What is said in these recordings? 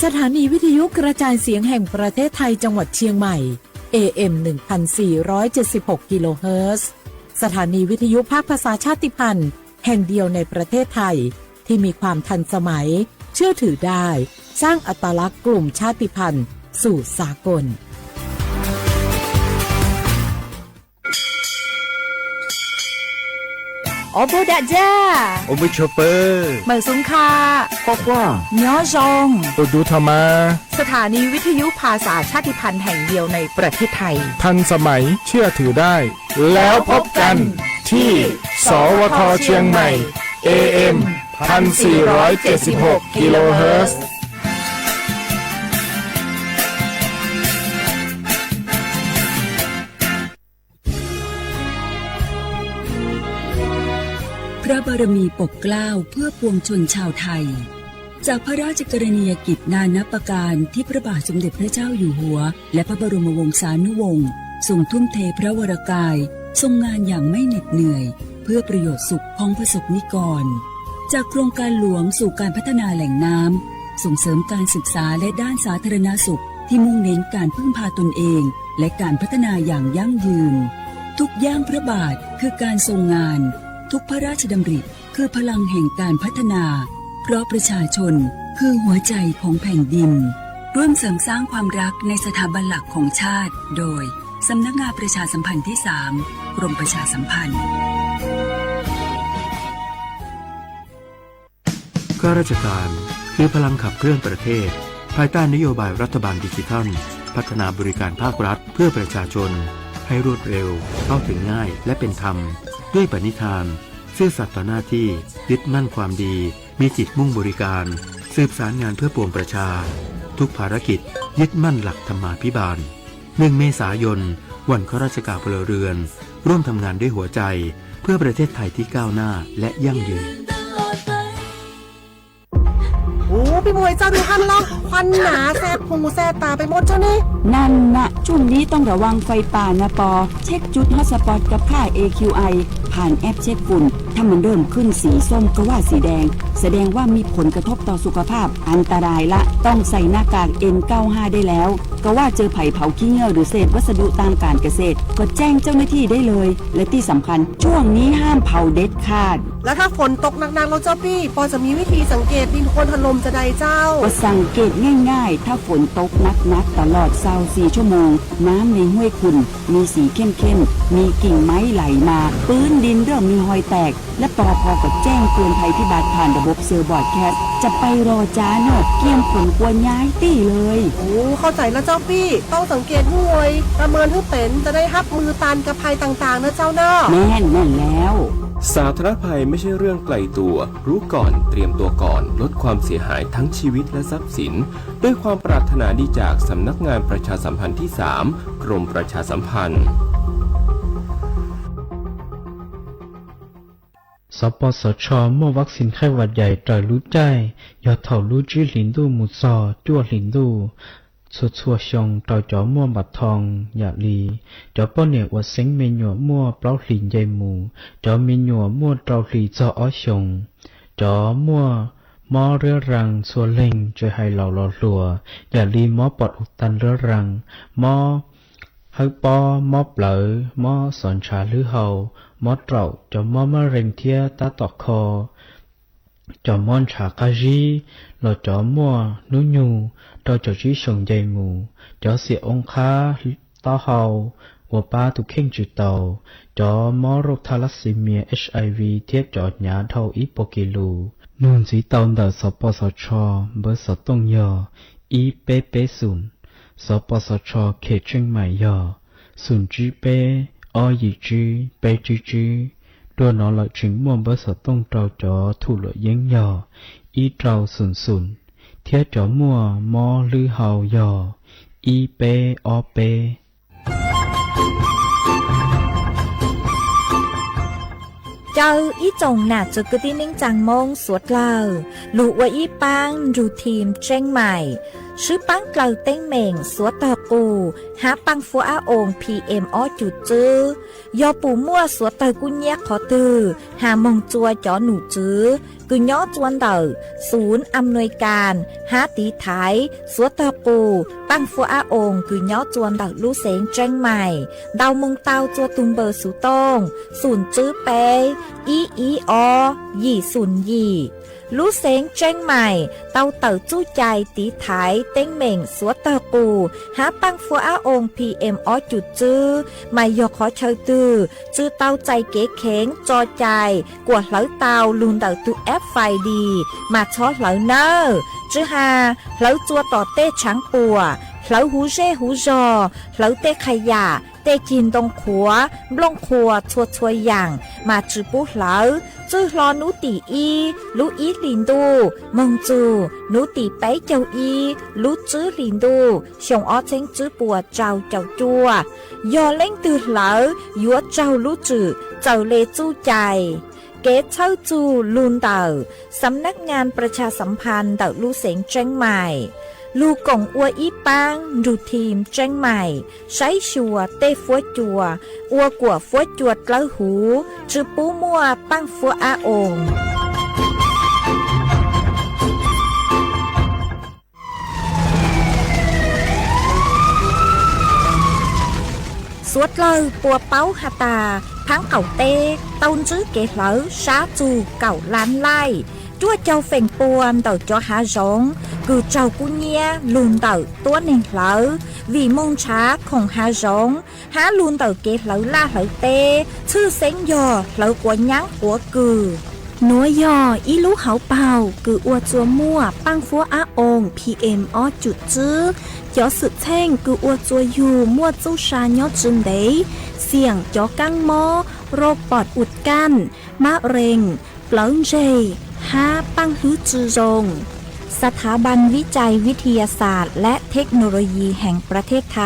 สถานีวิทยุกระจายเสียงแห่งประเทศไทยจังหวัดเชียงใหม่ เอ เอ็ม หนึ่งพันสี่ร้อยเจ็ดสิบหก กิโลเฮิรตซ์ สถานีวิทยุภาคภาษาชาติพันธุ์แห่งเดียวในประเทศไทย ที่มีความทันสมัย เชื่อถือได้ สร้างอัตลักษณ์กลุ่มชาติพันธุ์สู่สากล Ua bug dam ja, ua mub tshua pawg, mawm xub kha, quaj quaj, nyob zoo, ua dub tho mas. สถานีวิทยุภาษาชาติพันธุ์แห่งเดียวในประเทศไทย ทันสมัย เชื่อถือได้ แล้วพบกันที่ สวท เชียงใหม่ เอ เอ็ม พันสี่ร้อยเจ็ดสิบหก กิโลเฮิรตซ์ พระบารมีปกเกล้าเพื่อปวงชนชาวไทย จากพระราชกรณียกิจนานับประการที่พระบาทสมเด็จพระเจ้าอยู่หัว และพระบรมวงศานุวงศ์ทรงทุ่มเทพระวรกาย ทรงงานอย่างไม่เหน็ดเหนื่อย เพื่อประโยชน์สุขของประสบนิกร จากโครงการหลวงสู่การพัฒนาแหล่งน้ำ ส่งเสริมการศึกษาและด้านสาธารณสุขที่มุ่งเน้นการพึ่งพาตนเอง และการพัฒนาอย่างยั่งยืน ทุกย่างพระบาทคือการทรงงาน ทุกพระราชดำริคือพลังแห่งการพัฒนา เพราะประชาชนคือหัวใจของแผ่นดิน ร่วมเสริมสร้างความรักในสถาบันหลักของชาติ โดย สำนักงานประชาสัมพันธ์ที่สาม กรมประชาสัมพันธ์ ข้าราชการคือพลังขับเคลื่อนประเทศ ภายใต้นโยบายรัฐบาลดิจิทัล พัฒนาบริการภาครัฐเพื่อประชาชน ให้รวดเร็ว เข้าถึงง่าย และเป็นธรรม ด้วยปณิธาน ซื่อสัตย์ต่อหน้าที่ ยึดมั่นความดี มีจิตมุ่งบริการ สืบสารงานเพื่อปวงประชา ทุกภารกิจ ยึดมั่นหลักธรรมาภิบาล หนึ่ง เมษายน วันข้าราชการพลเรือน ร่วมทำงานด้วยหัวใจ เพื่อประเทศไทยที่ก้าวหน้า และยั่งยืน Ub, peb mus ua cas mus haj laj, khuam nas xes phum xes tas peb mus tso ne. นั่นนะ ช่วงนี้ต้องระวังไฟป่านะปอ เช็คจุดฮอตสปอตกับค่า เอ คิว ไอ ผ่านแอปเช็คฝุ่น ถ้ามันเริ่มขึ้นสีส้มก็ว่าสีแดง แสดงว่ามีผลกระทบต่อสุขภาพ อันตรายละ ต้องใส่หน้ากาก เอ็น เก้าห้า ได้แล้ว ก็ว่าเจอไผเผาขี้เยื่อหรือเศษวัสดุทางการเกษตร ก็แจ้งเจ้าหน้าที่ได้เลย และที่สำคัญ ช่วงนี้ห้ามเผาเด็ดขาด แล้วถ้าฝนตกหนักๆ แล้วเจ้าปี้ ปอจะมีวิธีสังเกตดินโคลนถล่มจะใดเจ้า ก็สังเกตง่ายๆ ถ้าฝนตกหนักๆ ตลอดซาวสี่ชั่วโมง น้ำในห้วยขุ่นมีสีเข้มๆ มีกิ่งไม้ไหลมา พื้นดินเริ่มมีฮอยแตก และปอพอก็แจ้งเตือนภัยพิบัติผ่านระบบเซลล์บรอดแคสต์ จะไปรอจ้าเนอะ เกียมขนกลัวย้ายตี้เลย โอ้ เข้าใจแล้วเจ้าปี้ ต้องสังเกตห้วย ประเมินให้เป็น จะได้ฮับมือต้านกับภัยต่างๆ นะเจ้าเนาะ แม่น แม่นแล้ว สาธารณภัยไม่ใช่เรื่องไกลตัว รู้ก่อน เตรียมตัวก่อน ลดความเสียหายทั้งชีวิตและทรัพย์สิน ด้วยความปรารถนาดีจากสำนักงานประชาสัมพันธ์ที่สาม กรมประชาสัมพันธ์ สปสช muaj vaccine ไข้หวัดใหญ่ raws lub caij yog thaum lub tsib hlis ntuj mus txog cuaj hlis ntuj txhua txhua xyoo rau cov muaj npam thoo yam li cov poj niam uas xeeb me nyuam muaj plaub hlis nce mus, cov me nyuam muaj rau hlis txog ob xyoos, cov muaj mob riab raa txhua leeg tsis hais laus los hluas yam li mob pom u tas riab raa, mob hawb pob, mob plawv, mob xov ntshav hlwb hau, mob raum, cov mob mab rees thiab tab tom kho, cov mob ntshav qab zib, los cov muaj hnub nyoog rau caum tsib xyoos nce mus, cov xiam oo qhab taub hau uas pab tus kheej tsis tau, cov mob rauj thalassemia, HIV thiab cov hnyav dhau ib puas kis lus. Nug ntxiv tau ntawm xov pos xov tsho, npawb xov tooj yog ib peb peb xoom, xov pos xov tsho Kheem Tsheej Maim yog xoom tsib peb ob yim tsib peb tsib tsib. Dua no lawm tseem muaj npawb xov tooj rau cov thum luam yeeb yog ib rau xoom xoom, thiab cov muaj mob hlwb hau yog ib peb ob peb. Caw ib tsoom nam txiv kwv tij neej tsaa Moob suav dlawg lug ua ib paab nrug thim Tsheej Maim Swb paab dlaws teeb meem xuav tawg qus hab paaj fuab ab oos P M ob cum tswb. Yog pum muaj xuav tawg kub nyiab qhov twg has moog tsua cov num tswv kws nyob tsua ntawm xum am nuis kas hab tiv thaiv xuav tawg qus paaj fuab ab oos kws nyob tsua ntawm lub xeev Tseeb Mais ntau moog tau tsua tug npawb xuv tooj xum tswb peb ib ib ob yim xum yim. Lub xeev Tseeb Mais tau tawm txuj cai tiv thaiv teeb meem xuav tawg qus hab paaj fuab ab oos P M ob cum tswb, mas yog qhov chaw twg tsi tau txais kev kheev tso cai kuas hlawv tau lug ntawm tug app Find Dis mas txhob hlawv nawb. Tsi has hlawv tsua tom tej tshaav puam, hlawv huv zej huv zog, hlawv tej qha yam, tej cig ntoo qhuav, nplooj qhuas txhua txhua yaam mas tsi pub hlawv. Txwj hlo nub tim ib lub ib hlis ntuj moog txug nub tim peb caug ib lub tswb hlis ntuj xyoo ob txheeb tswb puas rau caum cuaj. Yog leej twg hlawv yuav raug lub tswm txawm le txuj cai. Kev txhawb txug lug ntawm Xam Nab Ngas Pras Tshas Xam Phas ntawm lub xeev Tseeb Mais, lug koom ua ib paab nrug thim Tseeb Mais saib xyuas tej fuab cua, ua kuam fuab cua dlawb huv, tsi pub muaj paaj fuab ab oos. Suav dlawg puas paub has tas, phaab qaum teb tau ntsib kev hlawv sab txug kaum lab laij, cuaj caug feem pua ntawm cov hav zoov kws raug kub nyiab lug ntawm tuab neeg hlawv, vim moog nrhav khoom hav zoov hab lug ntawm kev hlawv laj hlawv teb, tshwj xeeb yog hlawv quav nyaab quav kws. Nuav yog ib lub hauv paug kws ua tsua muaj paaj fuab ab oos P M ob cum tswb. Cov xwm txheej kws ua tsua yug muaj txuj sa nyob tsi ntev, xiam cov kaab mob, rau pom ua kaj, mab rees, plawv ntseg, hab paaj hlwb tsi zoo. ສະຖາບັນວິໄຈວິທະຍາສາດ ແລະ ເທັກໂນໂລຢີ ແຫ່ງປະເທດໄທ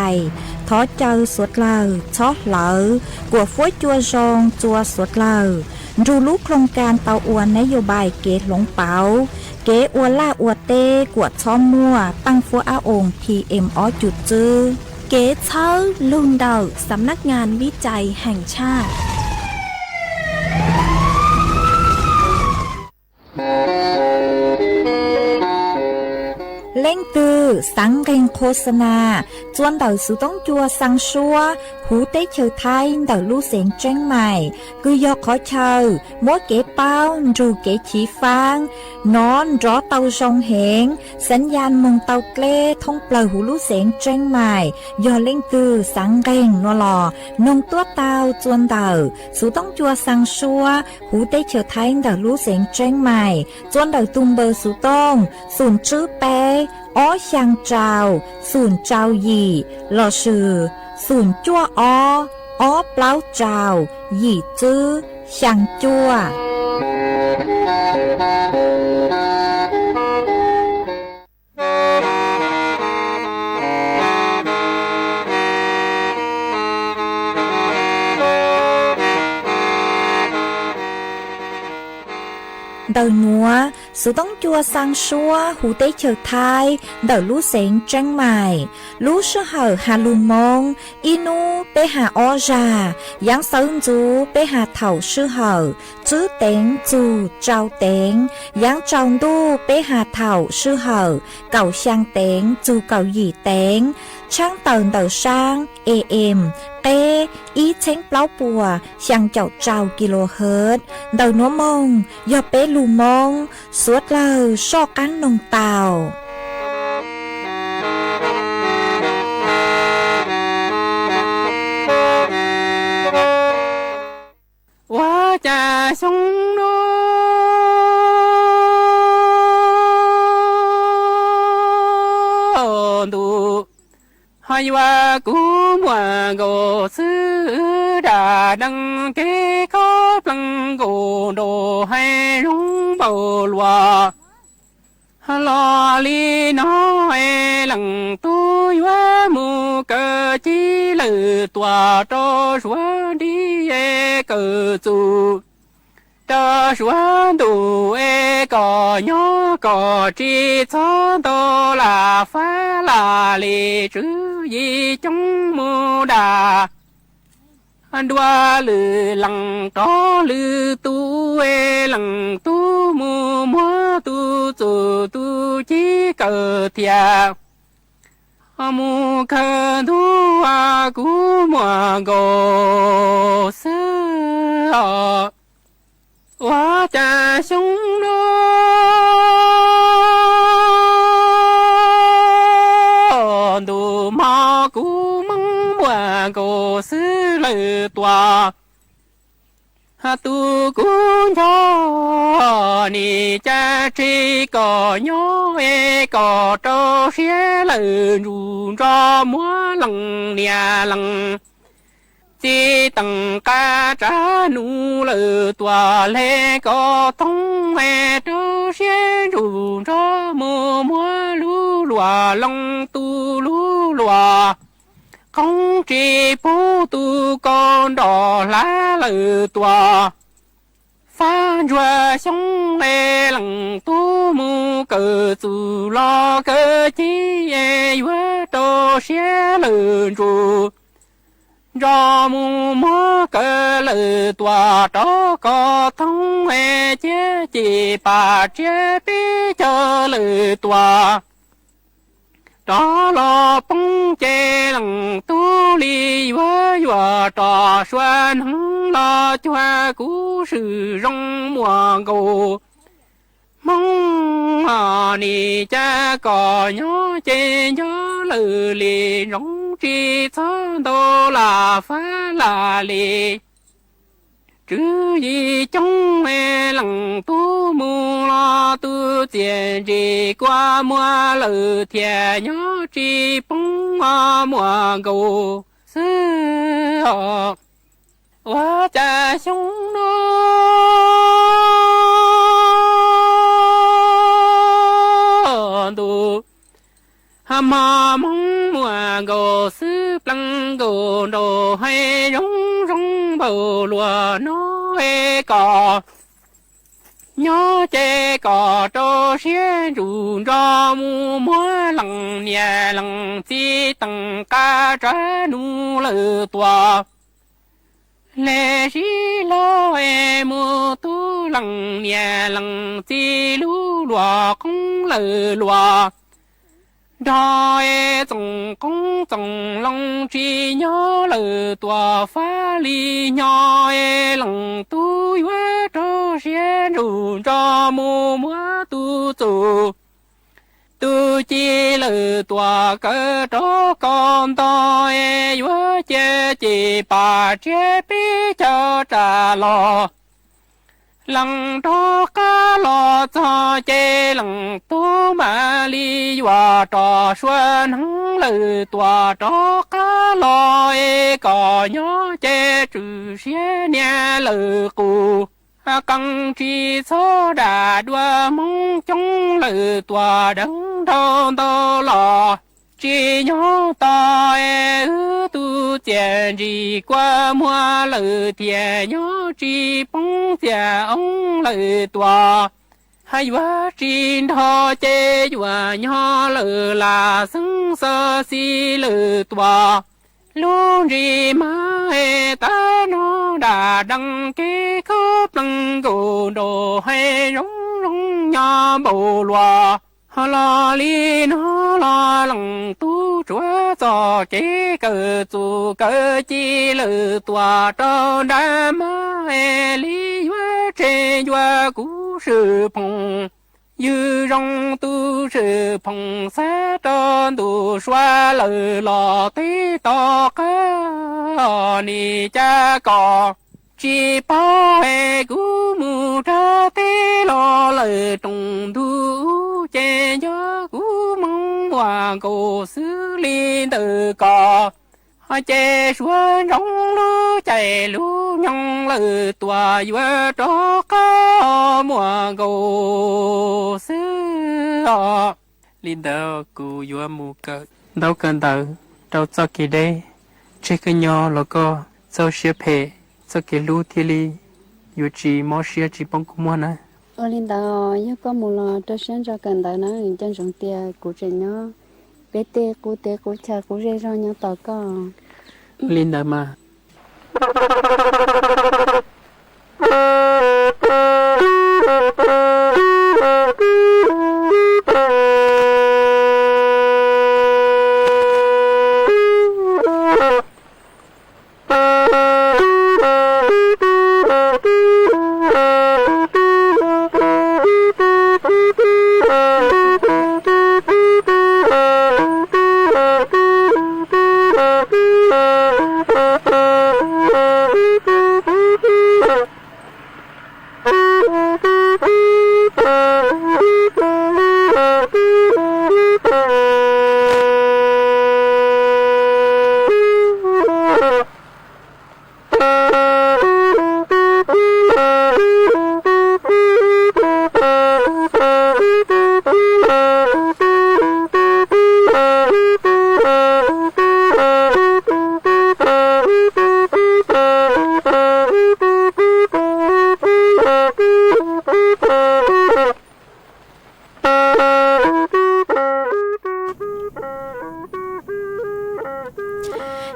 thov caw suav dlawg txhob hlawv kuam fuab cua zoo tsua suav dlawg nrug lub ໂຄງການ tau ua ນະໂຍບາຍ kev hloov pauv kev ua laj ua teb kuam txhob muaj paaj fuab ab oos P M ob cum tswb. Kev txhawb lug ntawm Xam Nab Ngas Vij Cai Heem Tshaj. Leej twg xaav nqeeg khos xas nas tsua ntawm xuv toob cua xaa suab huv teb chaws Thaib ntawm lub xeev Tseeb Mais, kws yog qhov chaw muab kev paub nrug kev chiv faab nov nrov tau zoo heev, xaav yas moog tau dleb thoob plawg huv lub xeev Tseeb Mais. Yog leej twg xaav nqeeg nua los noog tuab tau tsua ntawm xuv toob cua xaa suab huv teb chaws Thaib ntawm lub xeev Tseeb Mais, tsua ntawm tug npawb xuv tooj xum tswb peb ob xyaa rau xum rau yim lossis xum cuaj ob ob plaub rau yim tswb xyaa cuaj. Ntawm nuav, xuv toob cua xaa suab huv teb chaws Thaib ntawm lub xeev Tseeb Mais, lub sij hawm has lug Moob, ib nub peb has ob zag, yaav sawv ntxuv peb has thaum sij hawm tswb teev txug rau teev, yaav tsaus ntuj peb has thaum sij hawm kaum xyaa teev txug kaum yim teev, tshaab tawm ntawm saab A M qeb ib txheeb plaub puas xyaa caum rau kilohertz. Ntawm nuav moog yog peb lug Moob, suav dlawg soj qaab noog tau. Ua cas xyoo no ntuj ho yuav kub muag nkaus xwb, dam dees kev khaub plees nkaus nraum hav zoov npaum luas. Los li no es leej tub yuav mus kaw ci lawm, tuam rau suav nrib es kawm txuj, rau suav ntuj es kom nyob kom tsis txhob ntau lam fab. tas li tswv yim coob mus dab dua lwm leej rov lwm tus, leej tub mus muab tus txuj tus ci kawm thiab mus kawm ntuj kuv muaj nkaus xwb os. Ua cas xyoo no ntuj hmo kuv hmoob muaj nkaus xwb lawm tuaj. Tus kuv nco nim cas tsis kom nyob es kom rau siab lawm ntsug nrog muab leej niam leej txiv teem qab tsav num lawm tuaj le kom thoob es rau siab ntsug nrog mus muab lub luam loo tus lub luam qoob tsis pub tus kaus nroj hlav lawm tuaj. Fab ntsuag xyoo es leej tub mus kawm txuj los kawm ci es yuav rau siab lawm ntsug nrog mus muab kawm lawm tuaj rov kom thoob es ciab cim pam tsiab peb caug lawm tuaj. Rov los poob ces leej tub li yuav yuam rov sua hneev los cuag kuv swm zoo muaj nkaus. Hmoob nim cas kom nyob ces nco lawm li ntsoov tsis txhob ntau lam fab lam li. Tswv yim coob es leej tub mus los tus txiaj ntsim kua muag lawm thiaj nyob tsis poob muaj nkaus xwb os. Ua cas xyoo no ntuj hmo hmoob muaj nkaus xwb plees nkaus nraug haib zoo zoo npaum luaj no es kom nyob ces kom rau siab ntsug nrog mus muab leej niam leej txiv teem qab tsav num lawm tuaj. Le sib laug es mus tu leej niam leej txiv lub luam qoob lawm luaj nrog es txoom qoob txoom loo tsis nyob lawm tuaj fab li nyob es leej tub yuav rau siab ntsug nrog mus muab tus txuj tus ci lawm tuaj kawm rov kom nto es yuav cia cim pam tsiab peb caug ras los lees rov qab los txog ces leej tub mam li yuav rov sua hneev lawm tuaj rov qab los es kom nyob ces tswm siab niam lawm qus qee tsis txhob dam dua hmoob coob lawm tuaj deev nrau ntau los tsis nyob tos es wb tus txiaj ntsim kua muag lawm thiaj nyob tsis poob txiaj oob lawm tuaj. Yuav tsis nrog ces yuav nyob lawm lam xeeb xo xis lawm tuaj. Lub ntsis mas es tab no dam dees kev khaub plees nkaus nraug haib zoo zoo nyob npaum luaj. Ho los li no los leej tub tsuav txoj kev kawm txuj kawm ci lawm tuaj rau nram mas es li yuav tseg ncua kuv swm phoom. Ywg zoo tus swm phoom xav rau ntuj sua lawm los teb tom qab nim cas kom tsis paub es kuv mus rau teb los lawm rooj ntuj ces nco kuv hmoob muaj nkaus xwb li ntawm ko. Ces suav ntsoov lub caij lub nyoog lawm tuaj yuav rov qab muaj nkaus xwb os. Li ntawd kuv yuav mus kawm ntaub kawm ntawv rau txoj kev deb, tseg kawg nyob los koj txoj siab phem, txoj kev hlub thiaj li yuav tsis mob siab tsis poob kua muag na. Ua li ntawd yog koj mus los rau siab ntso kawm ntawv na, nco ntsoov tias kuv tseem nyob peb tej qub teb qub chaw qub zej zog nyob tos koj. Li ntawd mas.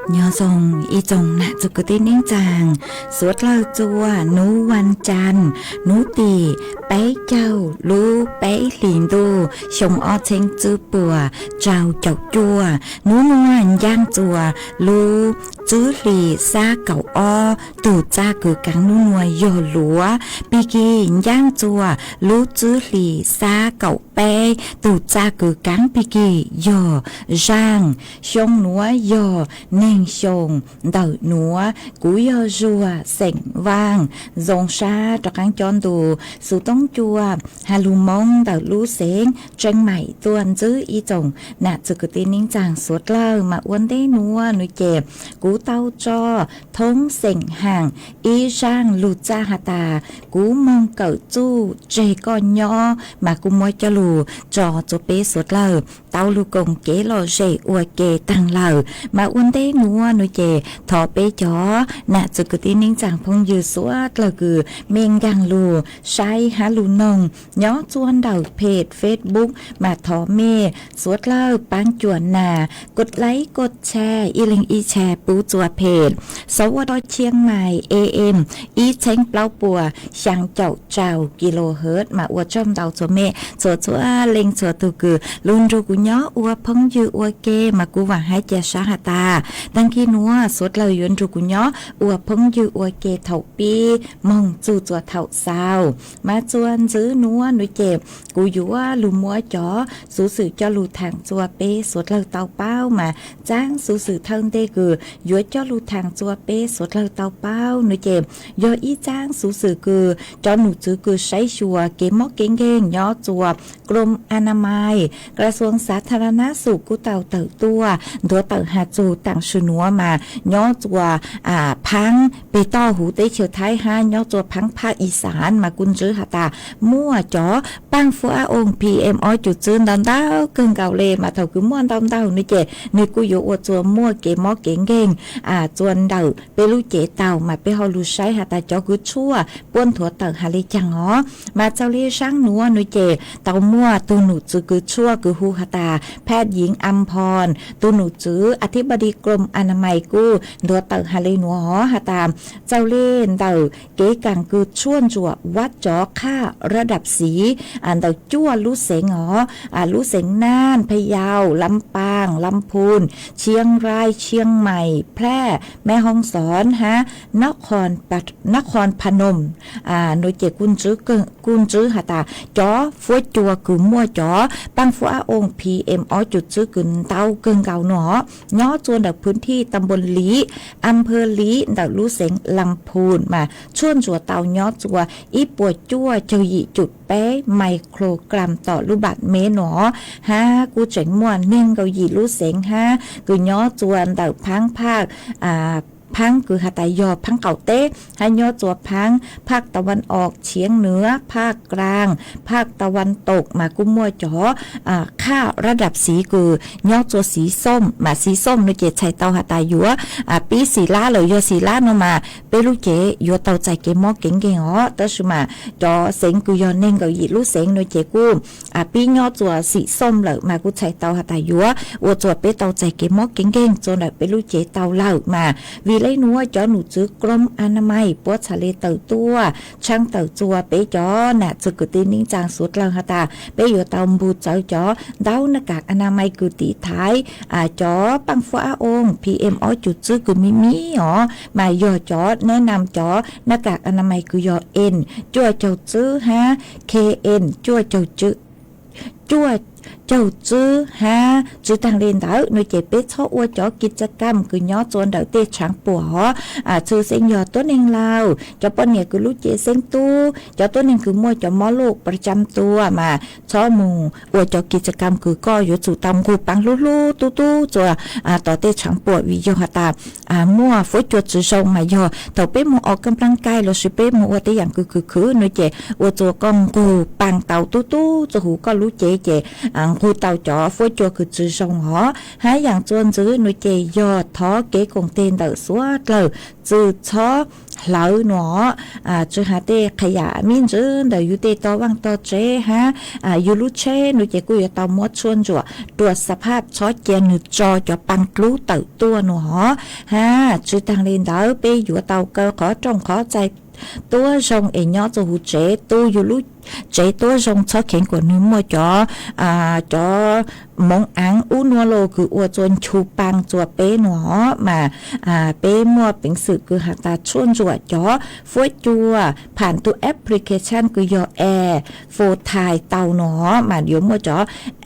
Nyob zoo ib tsoom nam txwv kwv tij neej tsaa, suav dlawg txua hnub vas cas, hnub tim peb caug lub peb hlis ntuj xyoo ob txheeb tswb puas rau caum cuaj. Hnub nuav ncaaj txua lub tswb hlis xab kaum ob, tug txaj kws kaav hnub nuav yog luav pig kig. Ncaaj txua lub tswb hlis xab kaum peb, tug txaj kws kaav pig kig yog zaaj. Xyoo nuav yog neeg xyoo ntawm nuav. Kuv yog Zuag xeem Vaaj, zoo sab rov qaab cob ntu xuv toob cua has lug Moob ntawm lub xeev Tseev Maim tuaj ntsib ib tsoom nam txwv kwv tij neej tsaa suav dlawg. Mas ua ntej nuav nuav ces kuv tau tso thoob xeem haam ib zaaj lug txaj has tas, kuv moog kawm txuj tseg koj nyob mas kuv muab coj lug tso rua peb suav dlawg tau lug koom kev lom zem ua ke taag lawm. Mas ua ntej nuav nuav ces thov peb cov nam txwv kwv tij neej tsaa phooj ywg suav dlawg kws mej nkaag lug saib hab lug noog nyob txua ntawm page Facebook mas thov mej suav dlawg paab cuam nas koj like koj share ib leeg ib share pub txua page. Xov ua rua Chiang Mai A M ib txheeb plaub puas xyaa caum rau kilohertz. Mas ua tsaug ntau txhua mej txhua txhua leej txhua tug kws lug nrug kuv nyob ua phooj ywg ua ke. Mas kuv vaam hab ca sab has tas taag kig nuav suav dlawg yuav nrug kuv nyob ua phooj ywg ua ke thaum pib moog txug txua thaum xaus. Mas txua ntsib nuav nuav ces kuv yuav lug muab cov xuv xwm coj lug thaam txua peb suav dlawg tau paub. Mas txaab xuv xwm thawj ntej kws yuav coj lug thaam txua peb suav dlawg tau paub nuav ces yog ib txaab xuv xwm kws cov num txwv kws saib xyuas kev mob kev nkeeg nyob txua Krom Anamai, Kra Suas Xav Tha Ra Na Xum kuj tau tawm tuaj nthuav tawm has txug taam sim nuav mas nyob txua phaab peg toj huv teb chaws Thaib hab nyob txua phaab phaj Ixaanv mas kuj ntsib has tas muaj cov paaj fuab ob ooj P M ob cum tswb ntau ntau kawg nkaus le. Mas thaum kws muaj ntau ntau nuav ces nwg kuj yuav ua txua muaj kev mob kev nkeeg txua ntawm peb lub cev tau. Mas peb ho lug saib has tas cov kws tshuaj puab nthuav tawm has le caag os. Mas txaus le zaab nuav nuav ces tau muaj tug num txwv kws tshuaj kws hu has tas Phaj Yeev Am Phon, tug num txwv Athibadi Krom Anamai kuj nthuav tawm has le nuav os has tas txaus le ntawm kev kaam kws tshuaj ntsuam vab cov qhaj rab dam xiv ntawm cuaj lub xeev os, lub xeev Naj, Phaj Yau, Lam Paaj, Lam Phun, Chiang Rai, Chiang Mai, Phaj, Mej Hooj Xon hab Nab Khon Pha Nom nuav ces kuj ntsib has tas cov fuab cua kws muaj cov paaj fuab ob ooj P M ob cum tswb kws ntau kawg nkaus nuav nyob txua ntawm phwv thij tam npoo Lim, am phawv Lim ntawm lub xeev Lam Phun mas tshuaj ntsuam tau nyob txua ib puas cuaj caug yim cum peb microgram tom lub npaam mev nuav hab kuj tseem muaj neeg nkaum yim lub xeev hab kws nyob txua ntawm phaab phaj phaab kws has tas yog phaab qaum teb hab nyob txua phaab phaj ta van os tshiav nwv, phaj klaag, phaj ta van tom mas kuj muaj cov khaj rab dam xiv kws nyob txua xiv xoom mas xiv xoom no ces txhais tau has tas yuav pib xim lab lawm. Yog xim lab no mas peb lub cev yuav tau txais kev mob kev nkeeg os. Tab sis mas cov xeev kws yog neeg nkaum yim lub xeev no ces kuj pib nyob txua xim xoom lawm mas kuj txhais tau has tas yuav ua txua peb tau txais kev mob kev nkeeg txua ntawm peb lub cev tau lawm mas vim le nuav cov num txwv Kroo Anamais puab txhad le tawm tuaj tshaab tawm txua peb cov nam txwv kwv tij neej tsaa suav dlawg has tas peb yuav tau npug txawv cov ntaub naj kam anamais kws tiv thaiv cov paaj fuab ab ooj PM ob cum txwb kws me me os mas yog cov neb nam cov naj kam anamais kws yog N cuaj caug txwb hab KN cuaj caug cuaj caug txwb hab. Tswv taag le ntawd no ces peb txhob ua cov ki tsa kam kws nyob txua ntawm tej tshaav puam os. Txhwj xeeb yog tuab neeg laug, cov poj niam kws lub cev xeeb tub, cov tuab neeg kws muaj cov mob luj pa tsam tua mas txhob moog ua cov ki tsa kam kws koj yuav tsum tau nqug paab hlub hlub tub tub txua tom tej tshaav puam vim yog has tas muaj fuab cua tsi zoo mas yog thaum peb moog o ka nplaab kaij lossis peb moog ua tej yaam kws khwv khwv no ces ua txua koj nqug paa tau tub tub txua huv koj lub cev ces nqug tau cov fuab cua kws tsi zoo os. Hab yaam txua ntxiv no ces yog thov kev koom teg ntawm suav dlawg tsi txhob hlawv no. Tsi has tej qha yam me ntsis ntawm yug tej tog vaaj tog tsev hab yug lub tsheb no ces kuj yuav tau muab tshuaj ntsuam rua xa phaj txhob cia nwg tso cov paa dlub tawm tuaj no. Hab tswv taag le ntawd peb yuav tau kaw qhov rooj qhov txais tuab zoo es nyob txua huv tsev, tu yug lub tsev tuab zoo txhob kheev kuas nwg muaj cov cov moov aav ub nuav los kws ua txua nchu paa txua peb no mas peb muaj peev xwm kws has tas tshuaj ntsuam cov fuab cua pham tug application kws yog Air Forthai tau no mas yuav muaj cov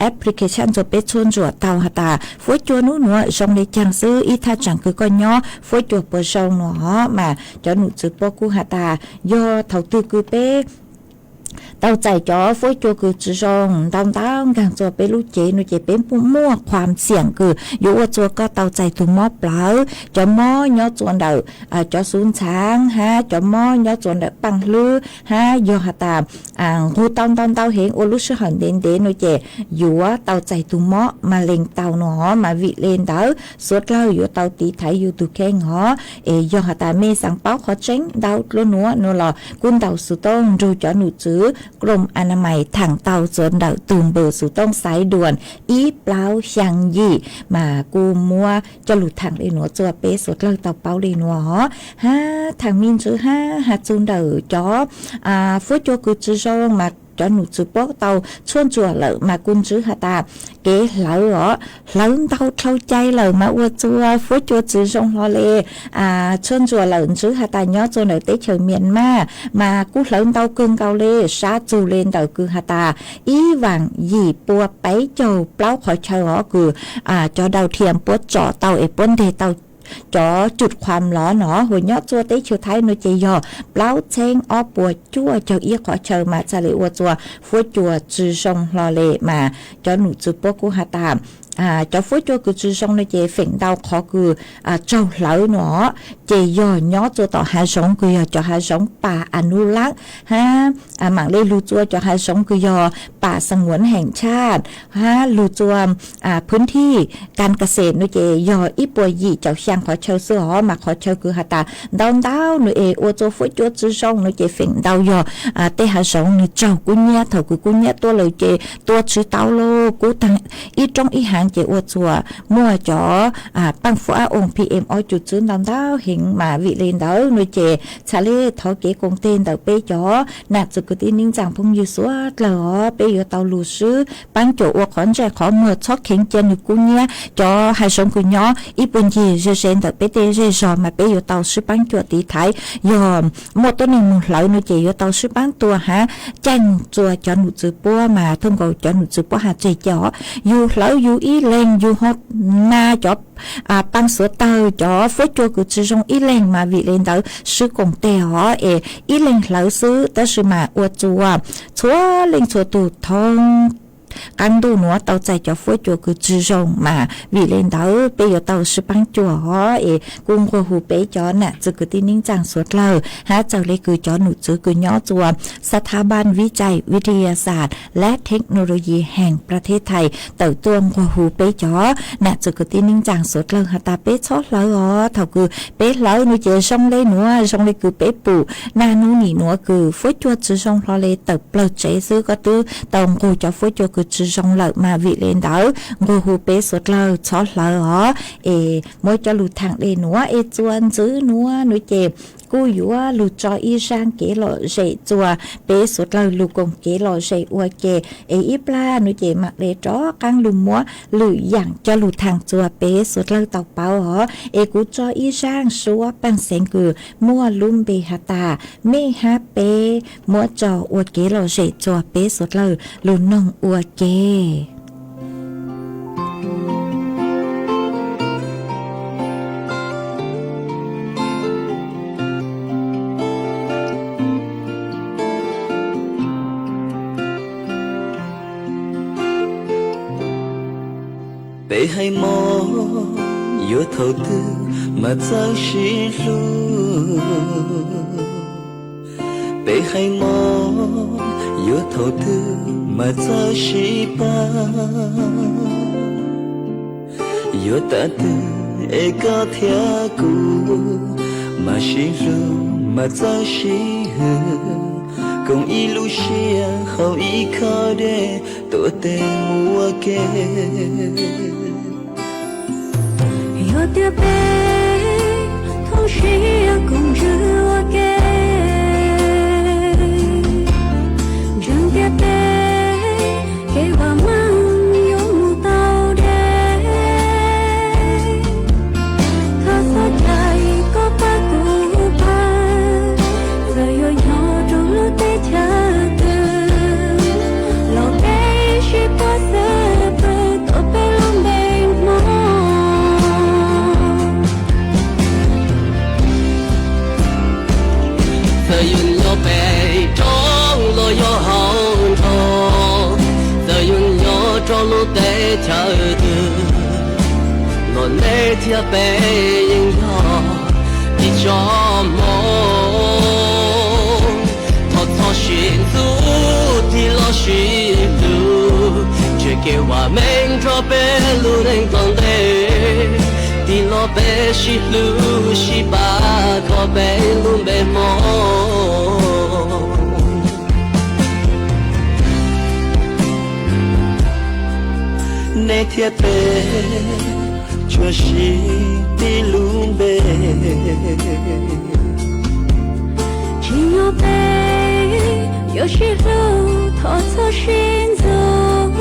application txua peb tshuaj ntsuam tau has tas fuab cua nub nuav zoo le caag xwb ib thaj tsaam kws koj nyob fuab cua puas zoo no mas cov num txwv puab kuj has tas yog thaum twg kws peb tau txais cov fuab cua kws tsi zoo ntau ntau nkaag txua peb lub cev no ces peb muaj qhuam xiam kws yuav ua txua koj tau txais tug mob plawv, cov mob nyob txua ntawm cov xuv ntxhaav hab cov mob nyob txua ntawm paaj hlwb hab yog has tas nqug tau ntau ntau heev ua lub sij hawm ntev ntev no ces yuav tau txais tug mob ma lees tau no mas vim le ntawd suav dlawg yuav tau tiv thaiv yug tug kheej os. Es yog has tas mej xaav paub qhov tseeb ntau dlua nuav no los kuj ntaus xuv tooj nrug cov num txwv Kroo Anamais thaam tau txua ntawm tug npawb xuv tooj xaiv duas ib plaub xyaa yim mas kuj muab coj lug thaam le nuav txua peb suav dlawg tau paub le nuav os. Hab thaam me ntsis hab has txug ntawm cov fuab cua kws tsi zoo mas cov num txwv puab tau tshuaj ntsuam lawm mas kuj ntsib has tas kev hlawv os, hlawv ntau dlhau cai lawm mas ua txua fuab cua tsi zoo hlo le. Tshuaj ntsuam lawm ntsib has tas nyob txua ntawm teb chaws Miam Maj mas kuj hlawv ntau kawg nkaus le, sab txug le ntawm kws has tas ib vaam yim pua peb caug plaub qhov chaw os kws cov dau thiam puab tsom tau es puab nteg tau cov cub qhuam los no hos nyob txua teb chaws Thaib no ces yog plaub txheeb ob puas cuaj caug ib qhov chaw mas txhaj le ua txua fuab cua tsi zoo hlo le mas cov num txwv puab kuj has tas cov fuab cua kws tsi zoo no ces feem ntau qhov kws raug hlawv no ces yog nyob txua tom hav zoov kws yog cov hav zoov pas Anurak hab maam le lug txua cov hav zoov kws yog pas Xanguav Heem Tshaj hab lug txua phwv thij Kas Kas Xes no ces yog ib puas yim caum xyaa qhov chaw xwb os mas qhov chaw kws has tas ntau ntau no es ua txua fuab cua tsi zoo no ces feem ntau yog tej hav zoov nwg raug kub nyiab, thaum kws kub nyiab tuaj lawm ces tua tsi tau lauj, kub taag ib roob ib haav ces ua txua muaj cov paaj fuab ab ooj PM ob cum txwb ntau ntau heev mas vim le ntawd no ces txhaj le thov kev koom teg ntawm peb cov nam txwv kwv tij neej tsaa phooj ywg suav dlawg os, peb yuav tau lug swb paab cuam ua qhov ntsej qhov muag txhob kheev cia nwg kub nyiab. Cov hav zoov kws nyob ib puag ncig ze ze ntawm peb tej zej zog mas peb yuav tau swb paab cuam tiv thaiv. Yog muaj tuab neeg moog hlawv no ces yuav tau swb paab tua hab caij moog txua cov num txwv puab mas thooj nkaus cov num txwv puab has tseg ca os, yug hlawv yug ib leeg, yug ho na cov paaj xuav tawg, cov fuab cua kws tsi zoo ib leeg mas vim le ntawd swb koom teg os es ib leeg hlawv xwb tab sis mas ua txua txhua leej txhua tug thooj qaab ntuj nuav tau txais cov fuab cua kws tsi zoo mas vim le ntawd peb yuav tau sib paab cuag os. Es kuj nqua hu peb cov nam txwv kwv tij neej tsaa suav dlawg hab txawm le kws cov num txwv kws nyob txuas ສະຖາບັນວິໄຈວິທະຍາສາດ ແລະ ເທັກໂນໂລຢີແຫ່ງປະເທດໄທ tawm tuaj nqua hu peb cov nam txwv kwv tij neej tsaa suav dlawg has tas peb txhob hlawv os. Thaum kws peb hlawv nuav ces zoo le nuav, zoo le kws peb pum naj nub nim nuav kws fuab cua tsi zoo hlo le tawm plawg tsev xwb, koj twb tau nqug cov fuab cua kws tsi zoo lawm mas vim le ntawd nqua hu peb suav dlawg txhob hlawv os. Es muab cov lug thaam le nuav es txuas ntxiv nuav nuav ces kuj yuav lug tso ib zaaj kev lom zem txuas peb suav dlawg lug koom kev lom zem ua ke. Es ib plag nuav ces maam le rov qaab lug muab lwm yaam coj lug thaam txuas peb suav dlawg tau paub os. Es kuv tso ib zaaj suab paaj xeev kws muaj lub npe has tas mej hab peb, muab tso ua kev lom zem txuas peb suav dlawg lug noog ua ke. Peb hais mob yuav thaum twg mas txawj sib hlub? Peb hais mob yuav thaum twg mas txawj sib pab? Yuav tav twg es koj thiab kuv mas sib hlub mas txawj sib hwm, koom ib lub siab hauv ib khob dej tuav tes mus ua ke. Yog tias peb thooj siab koom ntsws ua ke, ntseeg tias peb kev vam meej yuav mus tau deb. Thov txhob cais koj pab kuv pab, txawm yuav nyob rau lub teb chaws twg los peb sib pab xwb pwg tuav peb lub npe Hmoob. Txawm yus nyob pem roob los yog hauv nroog, txawm yus nyob rau lub teb chaws twg los nej thiab peb yeej yog ib tsoom Hmoob. Thov txhob sib ntxub, tig los sib hlub, tseg kev vam meej rau peb lub neej tom ntej. Tig los peb sib hlub sib pab kho peb lub npe Hmoob. Nej thiab peb tsuas sib tib lub npe, tsim nyog peb yuav sib hlub thov txhob sib ntxub.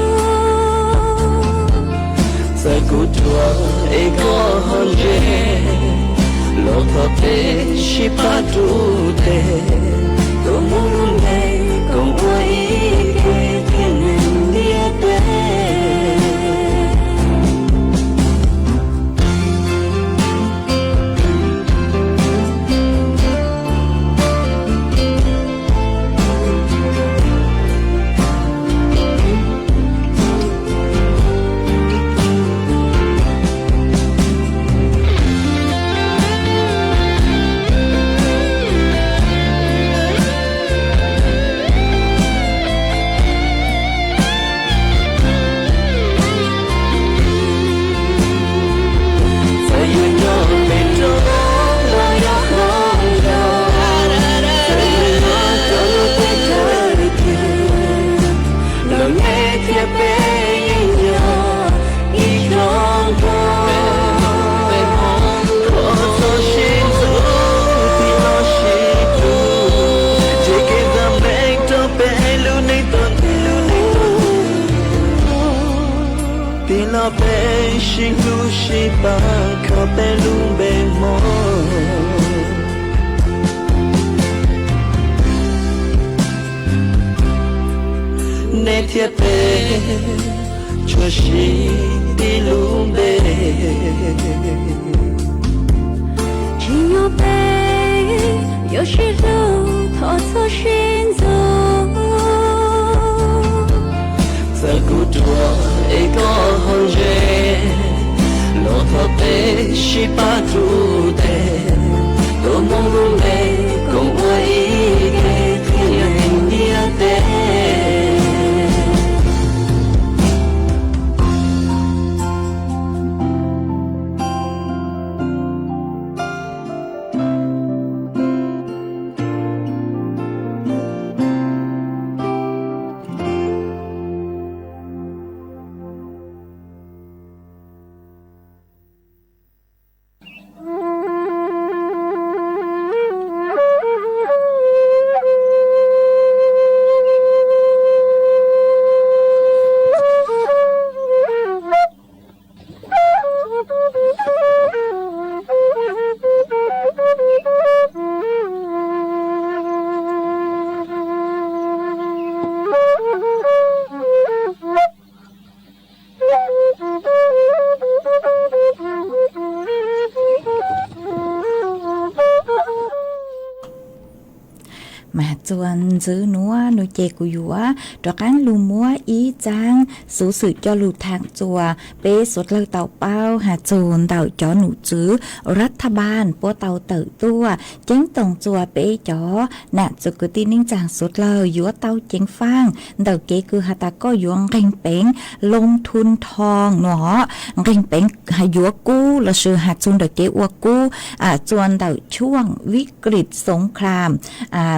Txawm kuv ruam es koj ho ntse, los thov peb sib pab rub tes, tus Hmoob lub npe koom ua ib ke thiaj neeg ntiaj teb. Txawm yus nyob pem roob los yog hauv nroog, txawm yus nyob rau lub teb chaws twg los nej thiab peb yeej yog ib tsoom Hmoob. Thov txhob sib ntxub, tig los sib hlub, tseg kev vam meej rau peb lub neej tom ntej. Tig los peb sib hlub sib pab kho peb lub npe Hmoob. Nej thiab peb tsuas sib tib lub npe, tsim nyog peb yuav sib hlub thov txhob sib ntxub. Txawm kuv Koj ho ze los thov peb sib pab rub tes, tuaj Hmoob lub npe koom ua ib ke qhia ntiaj teb. Mas txuas ntxiv nuav nua ces kuv yuav rov qaab lug muab ib tsaab xuv xwm coj lug thaam txuas peb suav dlawg tau paub has txug ntawm cov num tswv rav tha npaaj puab tau tawm tuaj ceeb toom txuas peb cov nam txiv kwv tij neej tsaa suav dlawg yuav tau ceev faaj ntawm kev kws has tas koj yuav nqeeg peev loo thub thoo nua, nqeeg peev yuav kub lossis has txug ntawm kev ua kub txuas ntawm chuaj vib kris xoov khlam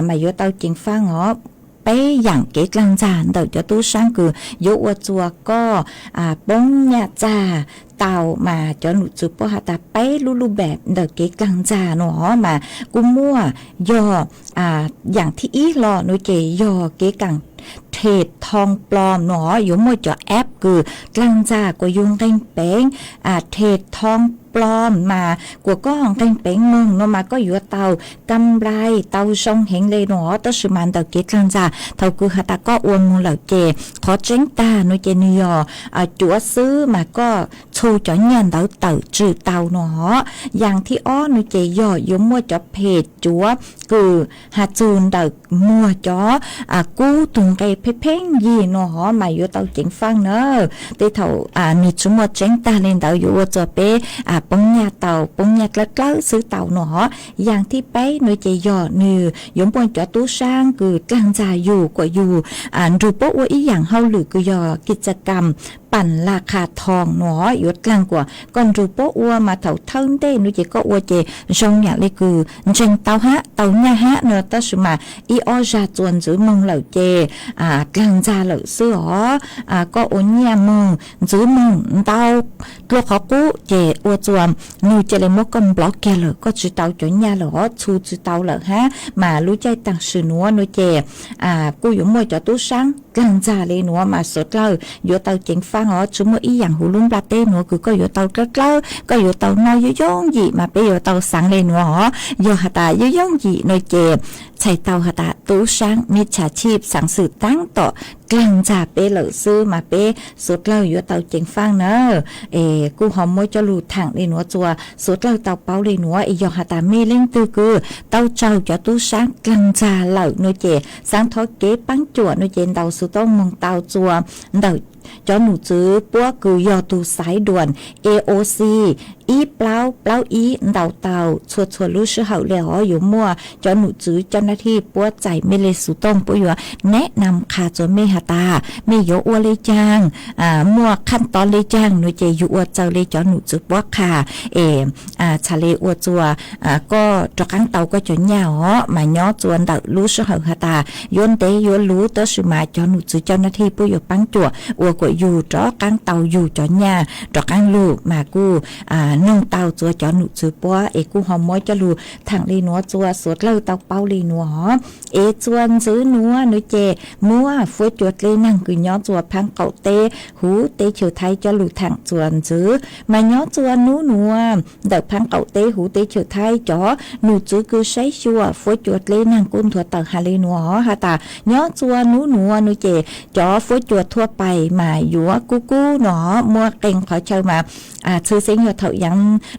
mas yuav tau ceev faaj os. Peb yaam kev dlaag ntxag ntawm cov tub saab kws yuav ua txuas koj poob nyaj txag tau mas cov num tswv puab has tas peb lub lub npeem ntawm kev dlaag ntxag nua mas kuj muaj yog yaam thib ib hlo nua ces yog kev kaam rhe thoo plom nua, yuav muaj cov app kws dlaag ntxag kuas yug nqeeg peev rhe thoo plom mas kuas koj nqeeg peev moog nua mas koj yuav tau kam nplai tau zoo heev le nua, tab sis mas ntawm kev dlaag ntxag thaum kws has tas koj ua moog lawm ces qhov tseeb tag nua ces nwg yog cuav xwb mas koj txhu cov nyaj ntawd tawm tswm tau nua. Yaam thib ob nua ces yog yuav muaj cov phem cuav kws has txug ntawm muag cov kub tug nqe pheej pheej yig nua hov mas yuav tau ceev faaj na. Tej thaum nwg tsi muaj tseeb tag le ntawd yuav ua txuas peb poob nyaj tau, poob nyaj dlawb dlawb xwb tau nua hov. Yaam thib peb nua ces yog nwg yuav muaj cov tub saab kws dlaag ntxag yug kuas yug nrug puab ua ib yaam hauj lwm kws yog kis txas kam pam la qha thoo nua, yuav dlaag kuas koj nrug puab ua mas thaum thawj ntej nua ces koj ua ces zoo yaam le kws ntseeg tau hab tau nyaj hab nua, tab sis mas ib ob zag txuas ntxiv moog lawm ces dlaag ntxag lawm xwb os. Koj ua nyaj moog ntxiv moog ntau dlua qhov qub ces ua txuas nwg ca le muab koj nplov kiag lawm, koj tsi tau cov nyaj lawm os, txhu tsi tau lawm hab mas lub caij taam sim nuav nua ces kuj yuav muaj cov tub saab dlaag ntxag le nuav mas suav dlawg yuav tau ceev faaj os. Tsi muaj ib yaam huv lub nplaj teb nuav kws koj yuav tau dlawb dlawb, koj yuav tau noj yooj yooj yim mas peb yuav tau xaav le nuav os. Yog has tas yooj yooj yim nua ces txhais tau has tas tub saab mij tsa chij xaav xwm taab tom dlaag ntxag peb lawm xwb mas peb suav dlawg yuav tau ceev faaj na. Es kuj ho muab coj lug thaam le nuav txuas suav dlawg tau paub le nuav, es yog has tas mej leej twg kws tau tsaug cov tub saab dlaag ntxag lawm nua ces xaav thov kev paab cuam nua ces ntaus xuv tooj moog tau txuas ntawm cov num tswv puab kws yog tug xaiv duam E O C ib plaub plaub ib ntaus tau txhua txhua lub sij hawm le os. Yuav muaj cov num tswv cov nab thij puab txais mej le xuv tooj, puab yuav neb nam qha txuas mej has tas mej yuav ua le caag, muaj khaj tod le caag nua ces yug ua txawg le cov num tswv puab qha es txhad le ua txuas koj rov qaab tau koj cov nyaj os. Mas nyob txuas ntawm lub sij hawm has tas yuav ntev yuav luv tab sis mas cov num tswv cov nab thij puab yuav paab cuam ua kuas yug rov qaab tau yug cov nyaj rov qaab lug mas kuj noog tau txuas cov num tswv puab es kuj ho muab coj lug thaam le nuav txuas suav dlawg tau paub le nuav os. Es txuas ntxiv nuav nua ces muaj fuab cua dleb naag kws nyob txuas phaab qaum teb huv teb chaws Thaib coj lug thaam txuas ntxiv. Mas nyob txuas nub nuav ntawm phaab qaum teb huv teb chaws Thaib cov num tswv kws saib xyuas fuab cua dleb naag kuj nthuav tawm has le nuav has tas nyob txuas nub nuav nua ces cov fuab cua thuab pais mas yuav kub kub nua, muaj qee qhov chaw mas tshwj xeeb yog thaum yaav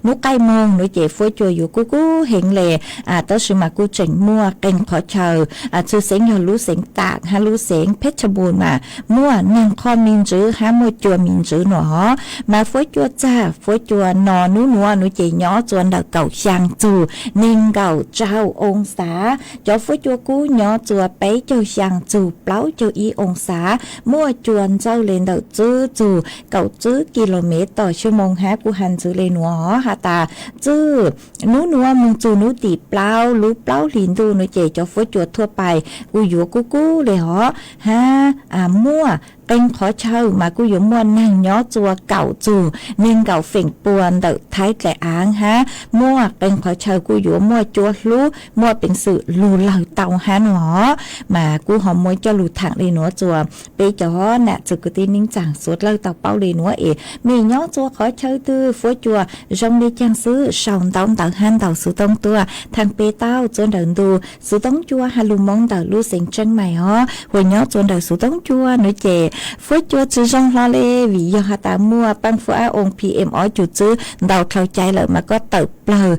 hnub qaij moog nuav ces fuab cua yuav kub kub heev le. Tab sis mas kuj tseem muaj qee qhov chaw, tshwj xeeb yog lub xeev Taam hab lub xeev Phetshboom mas muaj naag qhov me ntswv hab muaj cua me ntswv nuav hov. Mas fuab cua txag, fuab cua no nub nuav nuav ces nyob tsua ntawm kaum xyaa txug neeg nkaum rau oo xav. Cov fuab cua kub nyob tsua peb caug xyaa txug plaub caug ib oo xav, muaj cua ntxawj le ntawm tswb txug kaum tswb ki lo mev tom xyoo moog hab kuj has ntxwv le nuav hov. Has tas tswb nub nuav moog txug nub tim plaub lub plaub hlis ntuj nuav ces cov fuab cua thuaj pais kuj yuav kub kub le hov. Hab muaj qee qhov chaw mas kuj yuav muaj naag nyob tsua kaum txug neeg nkaum feem pua ntawm Thaib dlaim aav hab muaj qee qhov chaw kuj yuav muaj cua hlub, muaj peev xwm lug lawg tau hab nuav hov. Mas kuj ho muab coj lug thaam le nuav tsua peb cov nam txwv kwv tij neej tsaa suav dlawg tau paub le nuav es mej nyob tsua qhov chaw twg fuab cua zoo le caag xwb sau ntaub ntawv hab ntaus xuv tooj tuaj thaam peg tau tsua nrawm ntug xuv tooj cua has lug Moob ntawm lub xeev Tseeb Mais hov. Ua nyob tsua nrawm xuv tooj cua nuav ces fuab cua tsi zoo hlo le vim yog has tas muaj paab fuab ab oo P M ob cum tswb ntau dlhau cai lawm mas koj tawm plawg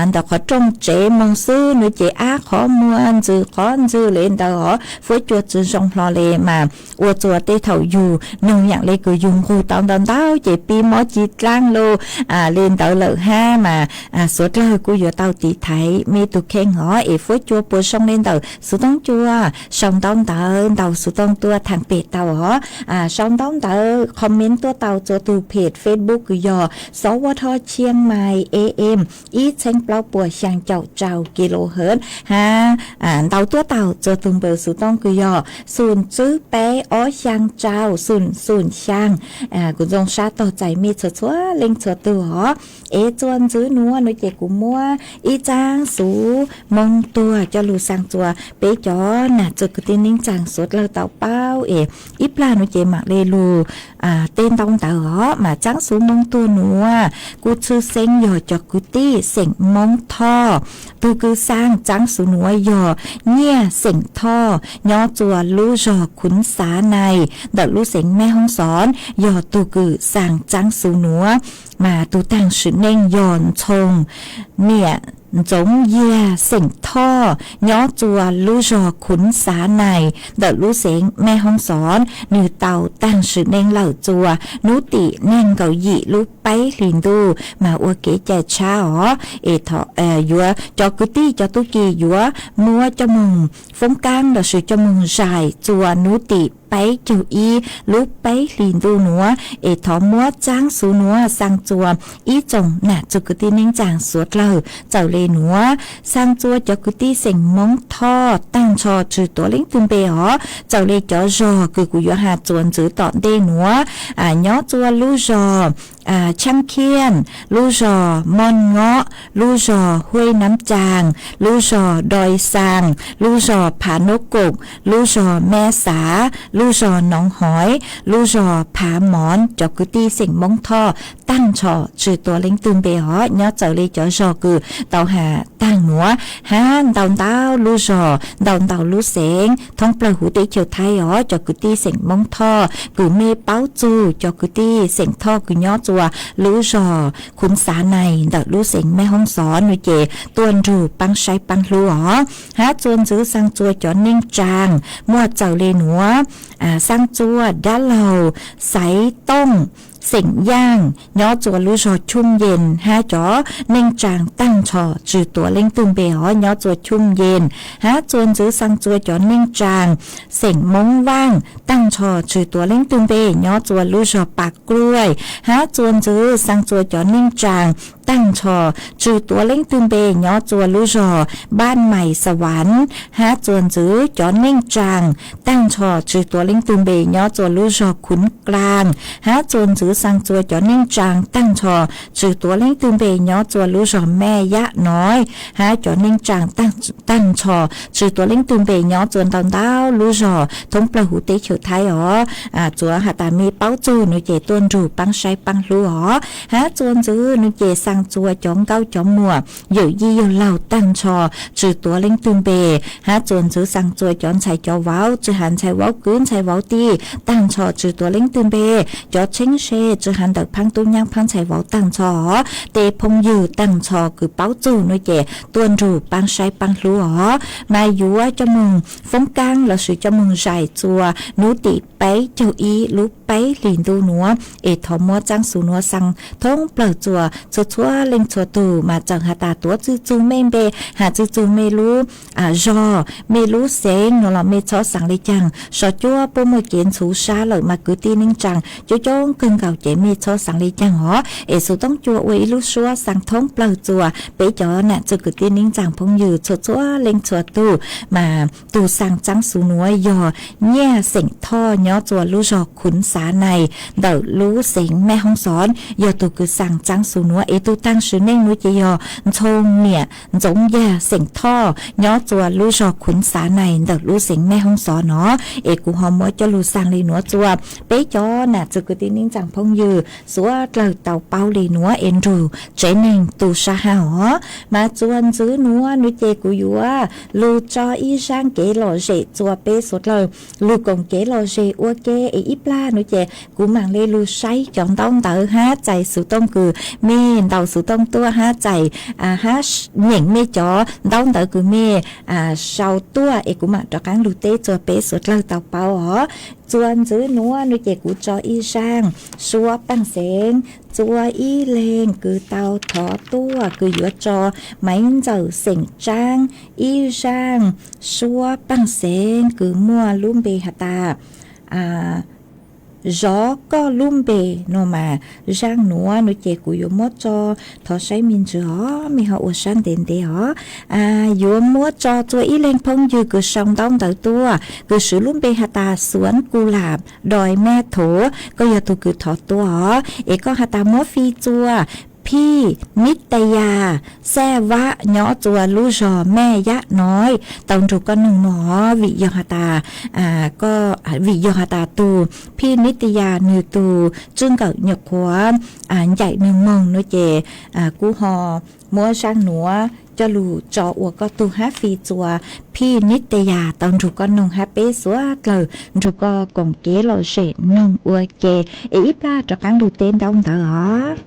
ntawm qhov rooj tsev moog xwb nuav ces ab qhov muag ntxwg qhov ntxwg le ntawd hov. Fuab cua tsi zoo hlo le mas ua tsua tej thaum yug noog yaam le kws yug nqug tau ntau ntau ces pib mob ci dlaab lug le ntawd lawm hab mas suav dlawg kuj yuav tau tiv thaiv mej tug kheej hov es fuab cua puas zoo le ntawm xuv tooj cua sau ntaub ntawv ntaus xuv tooj tuaj thaam peg tau hov. Sau ntaub ntawv comment tuaj tau tsua tug peg Facebook kws yog Xov Ua Tho Chiang Mai A M ib txheeb plaub puas xyaa caum rau kilohertz hab ntaus tuaj tau tsua tug npawb xuv tooj kws yog xum tswb peb ob xyaa rau xum xum xyaa. Kuv ntxoo sab tog txais mej txhua txhua leej txhua tug hov. Es tsua ntxwv nuav nuav ces kuv muab ib tsaab xuv Moob tuag coj lug xaa tsua peb cov nam txwv kwv tij neej tsaa suav dlawg tau paub es ib plag nuav ces maam le lug tej ntaub ntawv hov. Mas tsaab xuv Moob tuag nuav kuj tshwj xeeb yog cov kwv tij xeem Moob Thoj. Tug kws xaa tsaab xuv nuav yog Nyiaj xeem Thoj nyob tsua lub zog Khuv Xav Nais ntawm lub xeev Mej Hoob Xov yog tug kws xaa tsaab xuv nuav. Mas tug taag sim neej yog Ntxhoo Niam Ntxoov Yiag xeem Thoj nyob tsua lub zog Khuv Xav Nais ntawm lub xeev Mej Hoob Xov. Nwg tau taag sim neej lawm tsua nub tim neeg nkaum yim lub peb hlis ntuj mas ua kev cai tshab os. Es yuav cov kwv tij cov tub ki yuav muab coj moog foob kaab lossis coj moog zais tsua nub tim peb caug ib lub peb hlis ntuj nuav. Es thov muab tsaab xuv nuav xaa tsua ib tsoom nam txwv kwv tij neej tsaa suav dlawg txawm le nuav. Xaa tsua cov kwv tij xeem Moob Thoj taag nrho tsi tuav leej twg npe os. Txawm le cov zog kws kuv yuav has tsua ntxwv tom ntej nuav, nyob tsua lub zog Tshaab Khiaj, lub zog Mooj Ngob, lub zog Huaj Naab Tsaas, lub zog Doi Xaas, lub zog Phav Nub Koom, lub zog Mej Xav, lub zog Noov Hoiv, lub zog Phav Moov. Cov kwv tij xeem Moob Thoj taag nrho tsi tuav leej twg npe os. Nyob txawm le cov zog kws tau has taag nuav hab ntau ntau lub zog ntau ntau lub xeev thoob plawg huv teb chaws Thaib os. Cov kwv tij xeem Moob Thoj kws mej paub txug cov kwv tij xeem Thoj kws nyob tsua lub zog Khuv Xav Nais ntawm lub xeev Mej Hoob Xov nuav ces tuaj nrug paab saib paab hlub os. Hab tsua ntxwv xaa tsua cov neej tsaa muaj txawm le nuav. Xaa tsua dab laug Xaiv Tooj xeem Yaaj nyob tsua lub zog Chum Yees hab cov neej tsaa taag nrho tsi tuav leej twg npe os. Nyob tsua Chum Yees hab tsua ntxwv xaa tsua cov neej tsaa xeem Moob Vaaj taag nrho tsi tuav leej twg npe nyob tsua lub zog Pas Kluaj hab tsua ntxwv xaa tsua cov neej tsaa taag nrho tsi tuav leej twg npe nyob tsua lub zog Npaj Mais Xas Vas hab tsua ntxwv cov neej tsaa taag nrho tsi tuav leej twg npe nyob tsua lub zog Khuv Klaas hab tsua ntxwv xaa tsua cov neej tsaa taag nrho tsi tuav leej twg npe nyob tsua lub zog Mej Yaj Noiv hab cov neej tsaa taag nrho tsi tuav leej twg npe nyob tsua ntau ntau lub zog thoob plawg huv teb chaws Thaib os. Tsuav has tas mej paub txug nuav ces tuaj nrug paab saib paab hlub os. Hab tsua ntxwv nuav ces xaa tsua cov nkauj cov muam yawm yij yawg laug taag nrho tsi tuav leej twg npe hab tsua ntxwv xaa tsua cov ntxhais cov vauv tsi has ntxhais vauv kwv ntxhais vauv tij taag nrho tsi tuav leej twg npe. Cov tsheeb se tsi has ntawm phaab tub nyaab phaab ntxhais vauv taag nrho, tej phooj ywg taag nrho kws paub txug nuav ces tuaj nrug paab saib paab hlub os. Mas yuav coj moog foob kaab lossis coj moog zais txua nub tim peb caug ib lub peb hlis ntuj nuav es thov muab txaab xu nuav xaa thoob plawg txua txhua txhua leej txhua tug, mas txawm has tas tuav txwj txug mej npe, has txwj txug mej lub zog, mej lub xeev nuav los mej txhob xaa le caag. Sov cuab puab muaj kev ntxhuv sab lawm mas kwv tij neej tsaa coob coob kawg nkaus ces mej txhob xaa le caag os. Es Xov Tooj cua ua ib lub suab xaa thoob plawg txua peb cov nam txiv kwv tij neej tsaa phooj ywg txhua txhua leej txhua tug, mas tug xaa txaab xu nuav yog Nyiaj Xeem Thoj nyob txua lub zog Khuv Xav Nais ntawm lub xeev Mej Hoob Xov, yog tug kws xaa txaab xu nuav. Es tug taag sim neej nuav ces yog Ntxhoo Niam Ntxoov Yag Xeem Thoj nyob txua lub zog Khuv Xav Nais ntawm lub xeev Mej Hoob Xov no. Es kuv ho muab coj lug xaa le nuav txua peb cov nam txiv kwv tij neej tsaa phooj ywg suav dlawg tau paub le nuav es nrug tsev neeg tu sab hab os. Mas txua ntxiv nuav nuav ces kuv yuav lug tso ib zaaj kev lom zem txua peb suav dlawg lug koom kev lom zem ua ke. Es ib plag nuav ces kuv maam le lug saib cov ntaub ntawv hab txais Xov Tooj kws mej ntaus Xov Tooj tuaj hab txais, hab nyeem mej cov ntaub ntawv kws mej sau tuaj es kuv maam rov qaab lug teb txua peb suav dlawg tau paub os. Txua ntxiv nuav nuav ces kuv tso ib zaaj suab paaj xeev txua ib leeg kws tau thov tuaj kws yuav tso Maiv Ntxawm Xeem Tsaab ib zaaj suab paaj xeev kws muaj lub npe has tas Zov Koj Lub Npe no mas zaaj nuav nuav ces kuv yuav muab tso, thov saib me ntsis os, mej ho ua sab ntev ntev os. Yuav muab tso txua ib leeg phooj ywg kws sau ntaub ntawv tuaj kws swv lub npe has tas Suav Ku Lam Doi Mej Thov, koj yog tug kws thov tuaj os, es koj has tas muab fij txua Phij Nib Tais Yas Xaj Vab nyob txua lub zog Mej Yab Noiv tau nrug koj noog no, vim yog has tas, vim yog has tas tug Phij Nib Tais Yas nwg tug tswj nkawm nyuam qhuav ncaim nwg moog nuav ces kuv ho muab zaaj nuav coj lug tso ua koj tug hab fij txua Phij Nib Tais Yas tau nrug koj noog hab peb suav dlawg nrug koj koom kev lom zem noog ua ke. Es ib plag rov qaab lug teb ntaub ntawv os.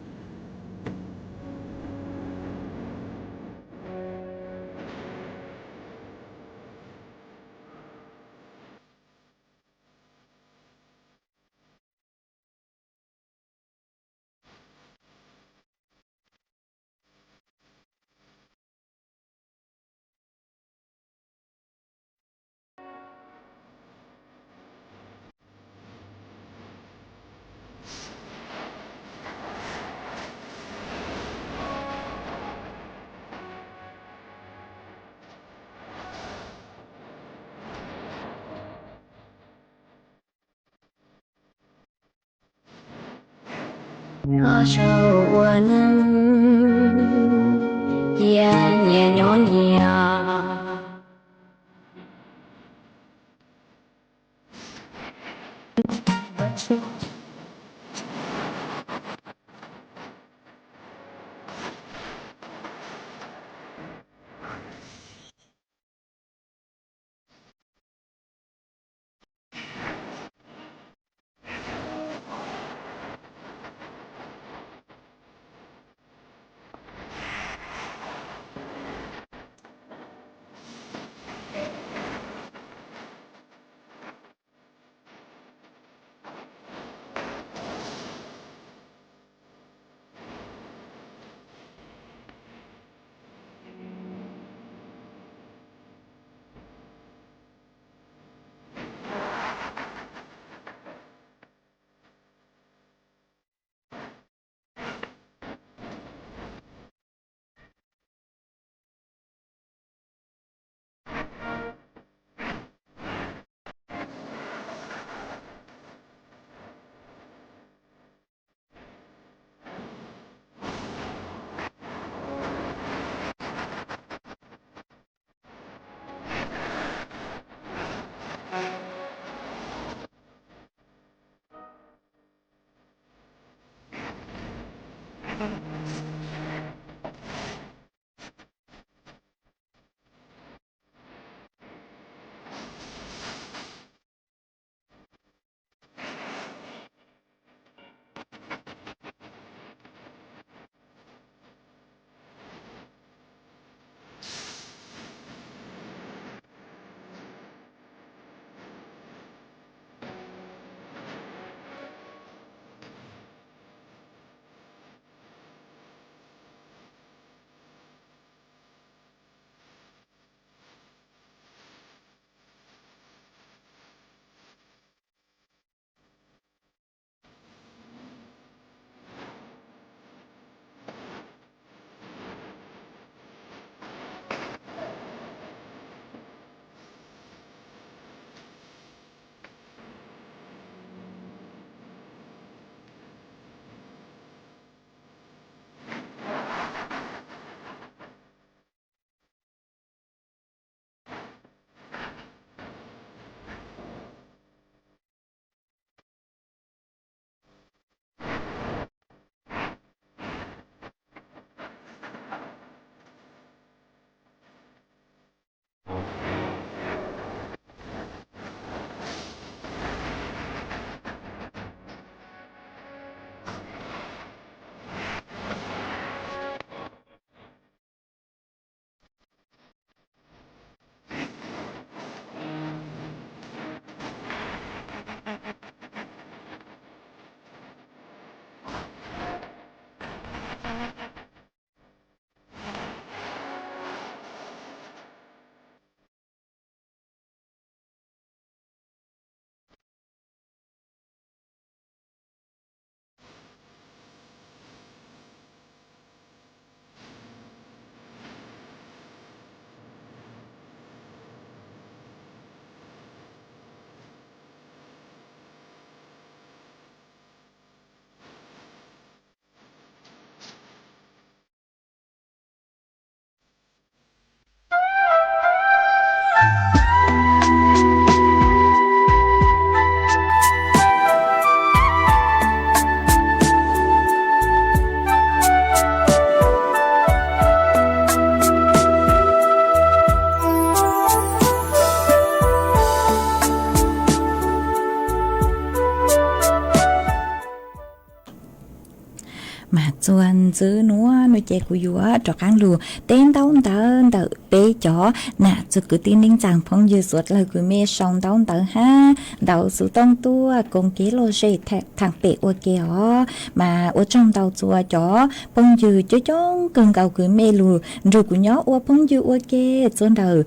Ntxwv nuav nuav ces kuv yuav rov qaab lug teb ntaub ntawv ntawm peb cov nam txiv kwv tij neej tsaa phooj ywg suav dlawg kws mej sau ntaub ntawv hab ntaus xuv tooj tuaj koom kev lom zem thaam pem ua ke os. Mas ua tsaug ntau txug cov phooj ywg coob coob kawg nkaus kws mej lug nrug kuv nyob ua phooj ywg ua ke txug ntawm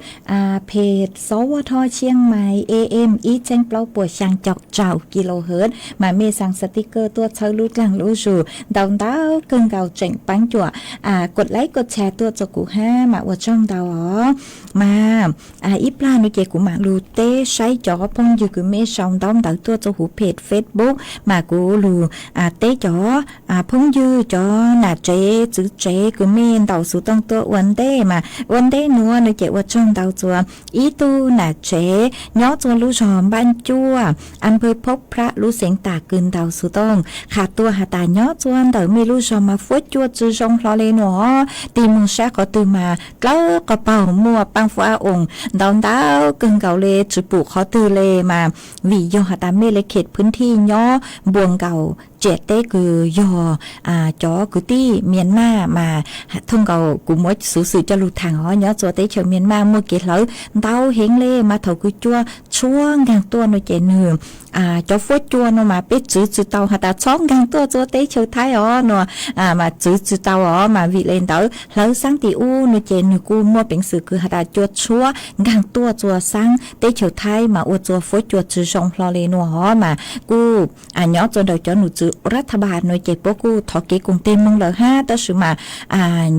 peg xob vuab thob Tshiaj Mais A M ib txheeb plaub puas xyaa caum rau kilohertz mas mej xaa sticker tuaj txhawb lub dlaag lub zug ntau ntau kawg nkaus tseem paab cuam kos like kos share tuaj txug kuv hab mas ua tsaug ntau os. Mas ib plag nuav ces kuv maam lug teb saib cov phooj ywg kws mej sau ntaub ntawv tuaj txug huv peg Facebook mas kuv lug teb cov phooj ywg cov nam tsev txwv tsev kws mej ntaus xuv tooj tuaj ua ntej mas ua ntej nuav nuav ces ua tsaug ntau txug ib tug nam tsev nyob txug lub zog Npaj Cuaj, am pawg Phob Phrab lub xeev Tam kws ntaus xuv tooj qha tuaj has tas nyob txug ntawm mej lub zog mas fuab cua tsi zoo hlo le nuav os. Tig moog saib qhov twg mas dlawb qhov paug muaj paaj fuab a oos ntau ntau kawg nkaus le tsi pum qhov twg le mas vim yog has tas mej le khem phwv thij nyob npuas nkaus tsiam teb kws yog cov kwv tij Mias Mas mas thooj nkaus kuv muab xuv xwm coj lug thaam os nyob txug teb chaws Mias Mas muaj kev hlawv ntau heev le mas thaum kws cua tshuab nkaag tuaj nuav ces nwg cov fuab cua nuav mas peb txwv tsi tau has tas txhob nkaag tuaj txug teb chaws Thaib os nuav mas txwv tsi tau os mas vim le ntawd hlawv xaab tim ub nuav ces nwg kuj muaj peev xwm kws has tas cua tshuab nkaag tuaj txug xaab teb chaws Thaib mas ua txug fuab cua tsi zoo hlo le nuav os mas kuj nyob txug ntawm cov num txwv ua ras thab npaj nuav ces puab kuj thov kev koom teg moog lawm hab tab sis mas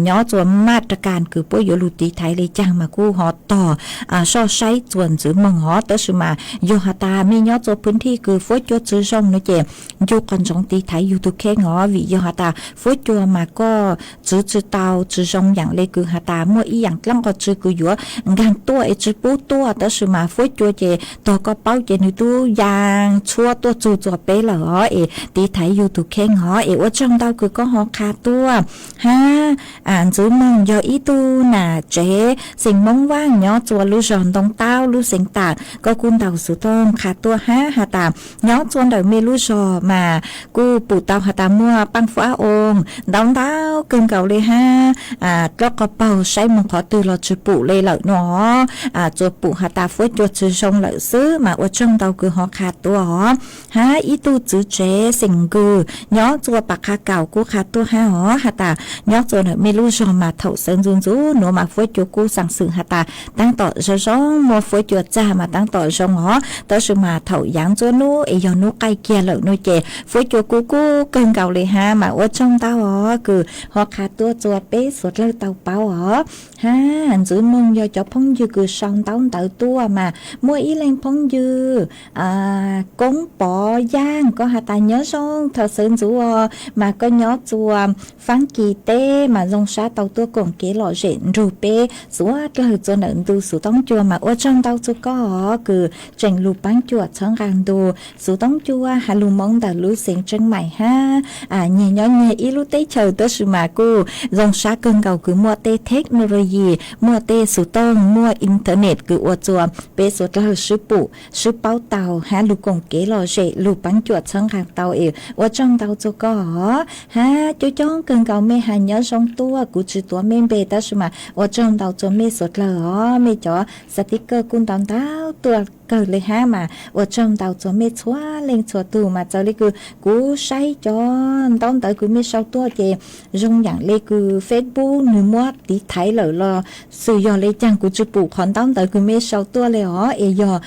nyob txug maj ras kas kws puab yuav lug tiv thaiv le caag mas kuj ho tog soj saib txuas ntxiv moog os tab sis mas yog has tas mej nyob txug phwv thij kws fuab cua tsi zoo nuav ces ncu qhov ntsoov tiv thaiv yug tug kheej os vim yog has tas fuab cua mas koj txwv tsi tau tsi zoo yaam le kws has tas muaj ib yaam dlaab qhov tsw kws yuav nkaag tuaj es tsi pub tuaj tab sis mas fuab cua ces tog koj paub ces nwg tub yaa tshuab tuaj txug txug peb lawm os es tiv thaiv yug tug kheej os es ua tsaug ntau kws koj ho qha tuaj hab. Ntxwv Moog yog ib tug nam tsev xeem Moob Vaaj nyob txug lub zog Ntoo Taub lub xeev Tam, koj kuj ntaus xuv tooj qha tuaj hab has tas nyob txug ntawm mej lub zog mas kuj pum tau has tas muaj paaj fuab a oos ntau ntau kawg nkaus le hab dlawb qhov paug saib moog qhov twg los tsi pum le lawm nuav txuas pum has tas fuab cua tsi zoo lawm xwb mas ua tsaug ntau kws ho qha tuaj os. Hab ib tug txwv tsev xeem Nkws nyob txug Pas Qha Kaum kuj qha tuaj hab os has tas nyob txug ntawm mej lub zog mas thaum sawv ntxuv ntxuv nuav mas fuab cua kuj xaa xwm has tas taab tom zoo zoo muaj fuab cua txag mas taab tom zoo os tab sis mas thaum yaav ntxuab nub es yog nub qaij kiag lawm nuav ces fuab cua kuj kub kawg nkaus le hab mas ua tsaug ntau os kws ho qha tuaj txug peb suav dlawg tau paub os. Hab Ntxwv Moog yog cov phooj ywg kws sau ntaub ntawv tuaj mas muaj ib leeg phooj ywg Koob Pov Yaaj koj has tas nyob zoo thaum sawv ntxuv os mas koj nyob txug Faab Kis teb mas zoo sab tau tuaj koom kev lom zem nrug peb suav dlawg txug ntawm ntu xuv toob cua mas ua tsaug ntau txug koj os kws tseem lug paab cuam txhawb nqaa ntu xuv toob cua has lug Moob ntawm lub xeev Tseeb Mais hab nyiag nyob nyiag ib lub teb chaws tab sis mas kuj zoo sab kawg nkaus kws muaj tej technology muaj tej xuv tooj muaj internet kws ua txug peb suav dlawg sib pum sib paub tau hab lug koom kev lom zem lug paab cuam txhawb nqaa tau es ua tsaug ntau txug koj os. Hab coob coob kawg nkaus mej has nyob zoo tuaj kuv tsi tuav mej npe tab sis mas ua tsaug ntau txug mej suav dlawg os mej cov sticker kuj ntau ntau tuaj kawg le hab mas ua tsaug ntau txug mej txhua leej txhua tug mas txawm le kws kuv saib cov ntaub ntawv kws mej sau tuaj ces zoo yaam le kws Facebook nwg muab tiv thaiv lawm los xwm yog le caag kuv tsi pum qhov ntaub ntawv kws mej sau tuaj le os es yog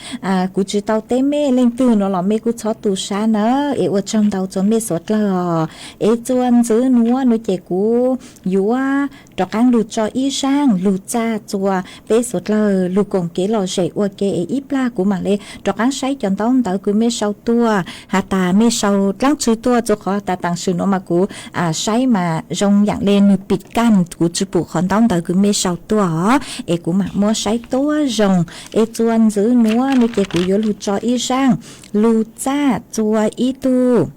kuv tsi tau teb mej leej twg nuav los mej kuj txhob tu sab na es ua tsaug ntau txug mej suav dlawg os. Es txuas ntxiv nuav nuav ces kuv yuav rov qaab lug tso ib zaaj lug txaj txuas peb suav dlawg lug koom kev lom zem ua ke es ib plag kuv maam le rov qaab saib cov ntaub ntawv kws mej sau tuaj has tas mej sau dlaab tsi tuaj txug qhov tas taam sim nuav mas kuv saib mas zoo yaam le nwg pim kaj kuv tsi pum qhov ntaub ntawv kws mej sau tuaj os es kuv maam muab saib tuab zoo. Es txuas ntxiv nuav nuav ces kuv yuav lug tso ib zaaj lug txaj txuas ib tug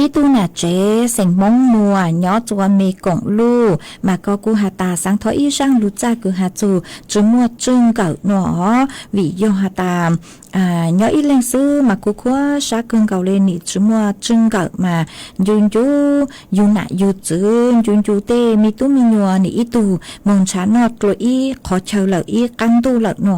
ib tug nam tsev xeem Moob Muas nyob txuas Me Koom Luj mas koj kuj has tas xaav thov ib zaaj lug txaj kws has txug tsi muaj tswj nkawm nuav os vim yog has tas nyob ib leeg xwb mas khuv khuab sab kawg nkaus li, nim tsis muaj tswj nkawm mas ncu ncu yus nam yus txwv, ncu ncu tej me tub me nyuam, nim ib tug moog ntshav noj dlua ib qhov chaw lawm ib qab ntuj lawm no,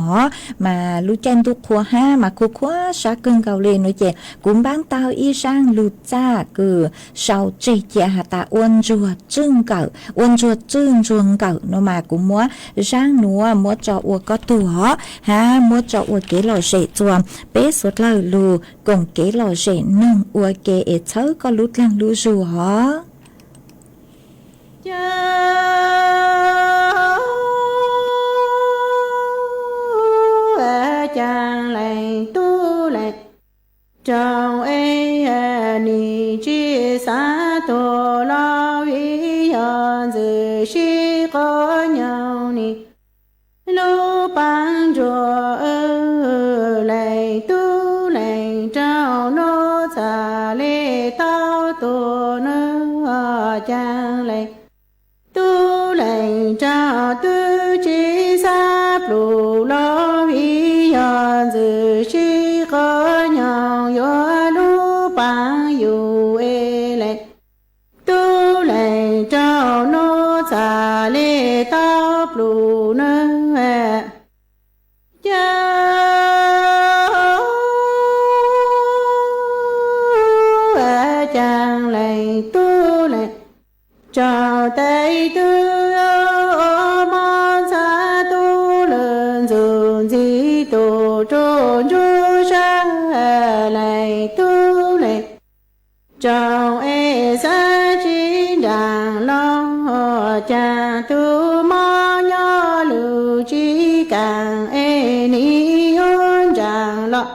mas lub caij ntuj qhua hab mas khuv khuab sab kawg nkaus li no ces kuv npaab tau ib zaaj lug txaj kws sau tseg cia has tas ua ntsuag tswj nkawm, ua ntsuag tswj ntsuag nkawm no mas kuv muab zaaj nuav muab tso ua koj tug os, hab muab tso ua kev lom zem txuas peb suav dlawg lug koom kev lom zem noog ua ke es txhawb koj lub dlaag lub zug os. Caag leej tub leej roog es nim tsis xaav tuag los vim yog ntxwg sib quas nyoog nim lub paab ntsuag. Leej tub leej roog nub txhaj le tau tuag nub. Caag leej tub leej roog twb tsis xaav plum los vim yog ntxwg sib quas nyoog yuav lub paab yug es leej tub leej roog nub txhaj le tau plum nub. Caag caag leej tub leej roog tes twb mob ntxhab tub lwm ntxug ntxim tus rua ntsuj sab. Leej tub leej roog es xaav tsis nraag los, caag tug mob nyob lug tsis kaam es nim yuav nraag los.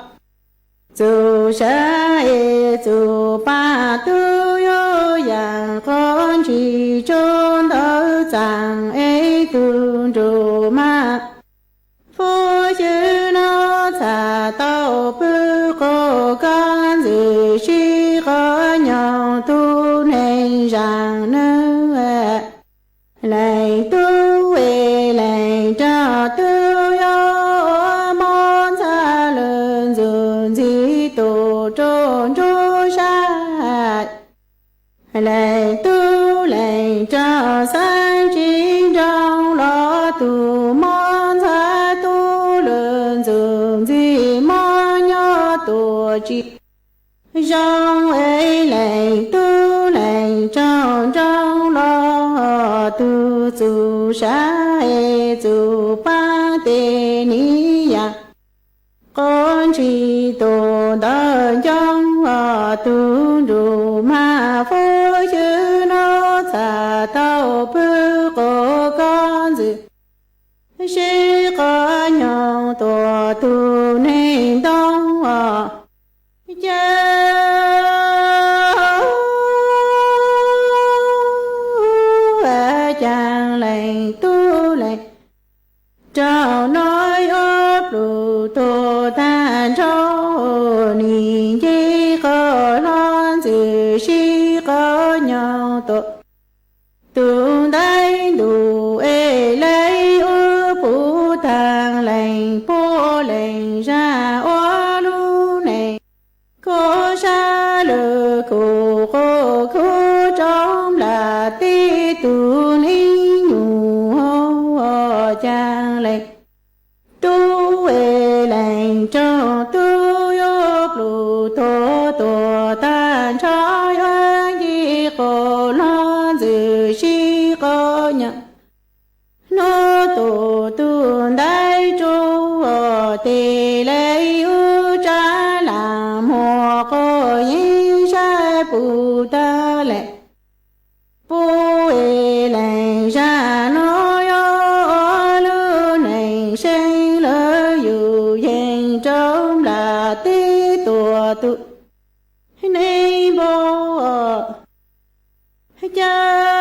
Txuj sab es txuj paab tub yuav yaam qhov ntshis tsuj ntawv txaam es tug nrug mas fuv xwb nuav txhaj tau pw quas koj ntxwg sib quas nyoog tug neeg zaam nub. Leej tub es leej roog twb yuav mob ntxhab lwm ntxug ntxim tus rua ntsuj sab. Leej tub leej roog xaav tsis nraag los, tug mob ntxhab tub lwm ntxug ntxim mob nyob tuaj tsis zoo es leej tub leej roog nraag los, tug txuj sab es txuj paab tes nim yaam qhov ntshis tug ntawv ncoo. Tug nrug mas fuv xwb nuav txhaj tau pw quas koj ntxwg sib quas nyoog tuaj tug neeg ntoo. Caag caag leej tub leej roog nuav yuav plum tuag taag nrho, nim nce quas hlo ntxwg sib quas nyoog tuaj tug ntaiv ntuj es leej ub puv taag leej puab leej zag ua lub neej kuv sab lwm kuv quas kuv rau nplam teb tug neeg nyuj. Caag leej tub es leej roog tub yuav plum tuag tuag taag nrho, yuav nce quas hlo ntxwg sib quas nyoog nuav tuaj tug ntaiv tsuj tes leej ub tsav laam muag quas yeeb saib puv taag leej puab es leej zag nuav yuav lub neej seev lawv yug yeej rau nplam teb tuaj tug neeg npog. Caag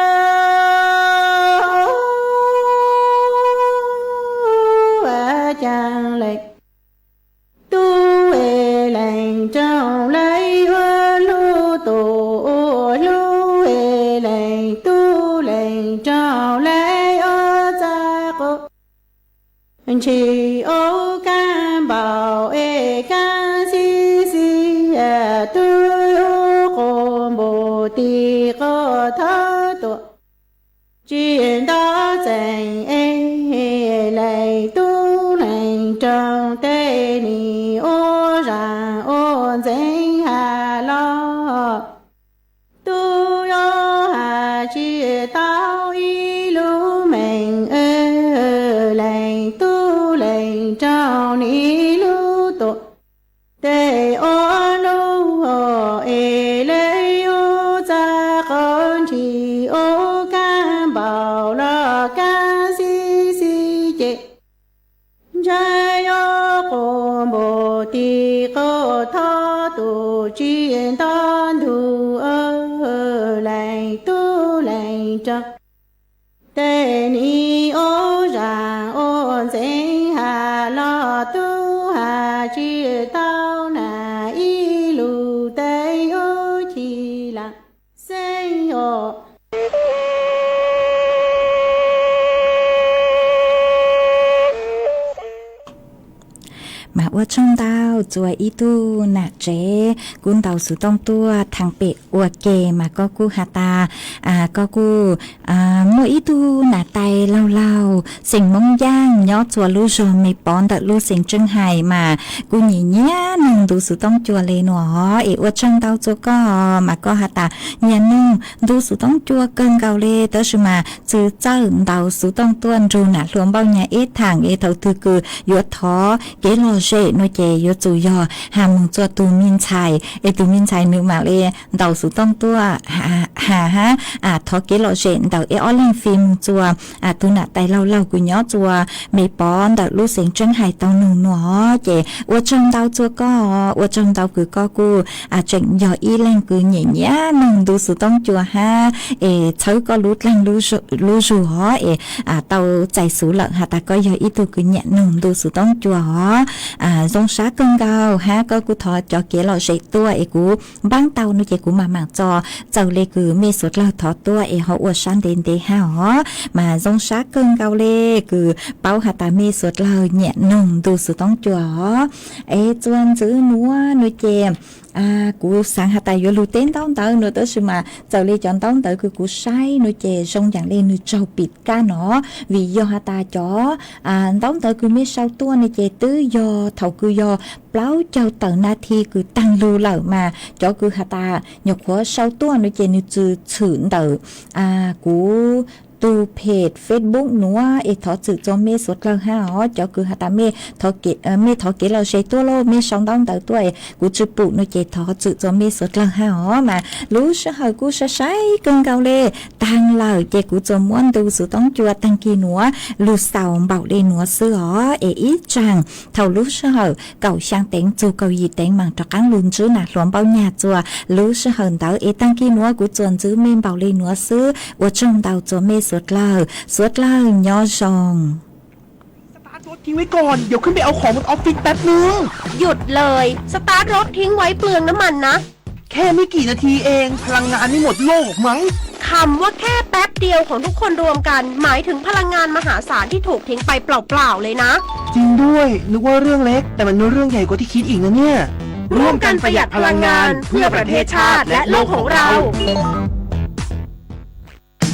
caag leej tub es leej roog leej ua hlub tus ua hlub es leej tub leej roog leej ua txaj quas ntshis ua kaab npaum es Kab xib xib tub yug quas npum tis quas thawb tuam, tsis nto txeem es leej tub leej roog, tej nim ua zam ua ntxeev has los tub yuav has tsis tau ib lub meej. Leej tub leej roog nim lub tuam, tej ua lub es leej yug txaj qhov ntshis ua kab npaum los kab xib xib ces ntshai yuav quas npum tis quas thawb tuam, tsis nto ntug leej tub leej roog, tej nim ua zam ua ntxeev has los tub has tsis tau nas ib lub, tej yuav chim lam xeeb os. Mas ua tsaug ntau txua ib tug nam tsev kuj ntaus xuv tooj tuaj theej pem ua ke, mas koj kuj has tas koj kuj muaj ib tug nam tais laug laug xeem Moob Yaaj nyob txua lub zog me pov ntawm lub xeev Tseeb Hais, mas kuj nyiam nyiam nug ntu xuv tooj cua le nuav. Es ua tsaug ntau txua koj, mas koj has tas nyiam nug ntu xuv tooj cua kawg nkaus le, tab sis mas txwv txawj ntaus xuv tooj tuaj nrug nam hluas Npauj Nyas ib theem es thaum twg kws yuav thov kev lom zem no ces yuav tsum yog has moog txua tus me ntxhais, es tus me ntxhais nws mam le ntaus xuv tooj tuaj has hab thov kev lom zem ntawm ib ob leeg fim moog txua tus nam tais laug laug kws nyob txua me pov ntawm lub xeev Tseeb Hais tau nug nuav. Ces ua tsaug ntau txua koj, ua tsaug ntau kws koj kuj tseem yog ib leeg kws nyiam nyiam nug ntu xuv tooj cua hab es txhawb koj lub dlaag lub zug hov es tau txais xuv lawm has tas koj yog ib tug kws nyiam nug ntu xuv tooj cua hov. Zoo sab kawg nkaus hab koj kuj thov cov kev lom zem tuaj es kuv npaab tau no ces kuv mam maam txo txawm le kws mej suav dlawg thov tuaj es ho ua sab ntev ntev hab os. Mas zoo sab kawg nkaus le kws paub has tas mej suav dlawg nyiam nug ntu xuv tooj cua os. Es txua ntxiv nuav no ces kuv xaav has tas yuav lug teb ntaub ntawv nuav tab sis mas txawm le cov ntaub ntawv kws kuv saib no ces zoo yaam le nwg tsaug pim kab no, vim yog has tas cov ntaub ntawv kws mej sau tuaj no ces twb yog thaum kws yog plaub caug tawm nas thi kws taag lug lawm, mas cov kws has tas nyuam qhuav sau tuaj no ces nwg txwm txhwm ntawm kuv tug page Facebook nuav es thov txwm txua mej suav dlawg hab os. Cov kws has tas mej thov kev lom zem tuaj lauj, mej sau ntaub ntawv tuaj es kuv tsi pum no ces thov txwm txua mej suav dlawg hab os. Mas lub sij hawm kuj sai sai kawg nkaus le, taag lawm ces kuv txua muab ntu xuv tooj cua taag kis nuav lug xaus npaum le nuav xwb os. Es ib tsaam thaum lub sij hawm kaum xyaa teev txug kaum yim teev maam rov qaab lug ntsib nam hluas Npauj Nyas txua lub sij hawm ntawd. Es taag kis nuav kuv txua ntxiv mej npaum le nuav xwb, ua tsaug ntau txua mej suav dlawg, suav dlawg nyob zoo. สตาร์ทรถทิ้งไว้ก่อน เดี๋ยวขึ้นไปเอาของบนออฟฟิศแป๊บนึง หยุดเลย สตาร์ทรถทิ้งไว้เปลืองน้ำมันนะ แค่ไม่กี่นาทีเอง พลังงานไม่หมดโลกหรอกมั้ง คำว่าแค่แป๊บเดียวของทุกคนรวมกัน หมายถึงพลังงานมหาศาลที่ถูกทิ้งไปเปล่าๆเลยนะ จริงด้วย นึกว่าเรื่องเล็ก แต่มันเป็นเรื่องใหญ่กว่าที่คิดอีกนะเนี่ย ร่วมกันประหยัดพลังงาน เพื่อประเทศชาติ และโลกของเรา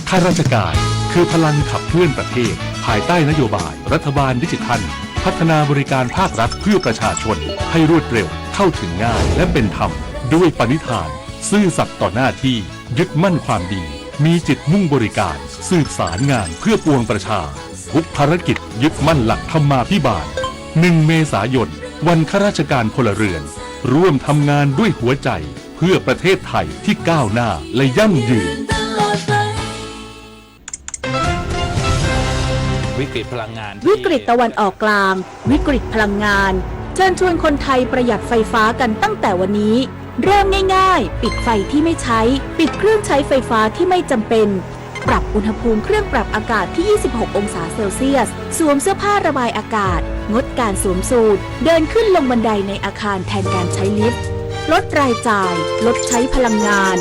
ข้าราชการคือพลังขับเคลื่อนประเทศ ภายใต้นโยบายรัฐบาลดิจิทัล พัฒนาบริการภาครัฐเพื่อประชาชนให้รวดเร็ว เข้าถึงง่าย และเป็นธรรม ด้วยปณิธาน ซื่อสัตย์ต่อหน้าที่ ยึดมั่นความดี มีจิตมุ่งบริการ สืบสารงานเพื่อปวงประชา ทุกภารกิจยึดมั่นหลักธรรมาภิบาล หนึ่งเมษายน วันข้าราชการพลเรือน ร่วมทำงานด้วยหัวใจ เพื่อประเทศไทยที่ก้าวหน้าและยั่งยืน วิกฤตพลังงานที่ วิกฤตตะวันออกกลาง วิกฤตพลังงาน เชิญชวนคนไทยประหยัดไฟฟ้ากันตั้งแต่วันนี้ เริ่มง่ายๆ ปิดไฟที่ไม่ใช้ ปิดเครื่องใช้ไฟฟ้าที่ไม่จำเป็น ปรับอุณหภูมิเครื่องปรับอากาศที่ ยี่สิบหก องศาเซลเซียส สวมเสื้อผ้าระบายอากาศ งดการสวมสูท เดินขึ้นลงบันไดในอาคารแทนการใช้ลิฟต์ ลดรายจ่าย ลดใช้พลังงาน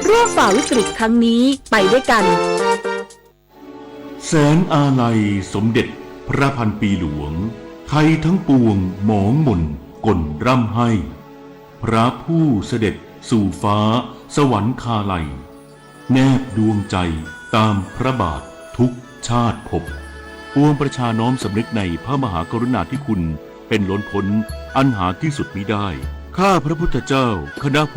ร่วมฝ่าวิกฤตครั้งนี้ไปด้วยกัน แสงอาลัยสมเด็จพระพันปีหลวง ไทยทั้งปวงหมองหม่น ก่นร่ำให้ พระผู้เสด็จสู่ฟ้าสวรรคาลัย แนบดวงใจตามพระบาททุกชาติภพ ปวงประชาน้อมสำนึกในพระมหากรุณาธิคุณเป็นล้นพ้นอันหาที่สุดมิได้ ข้าพระพุทธเจ้า คณะผู้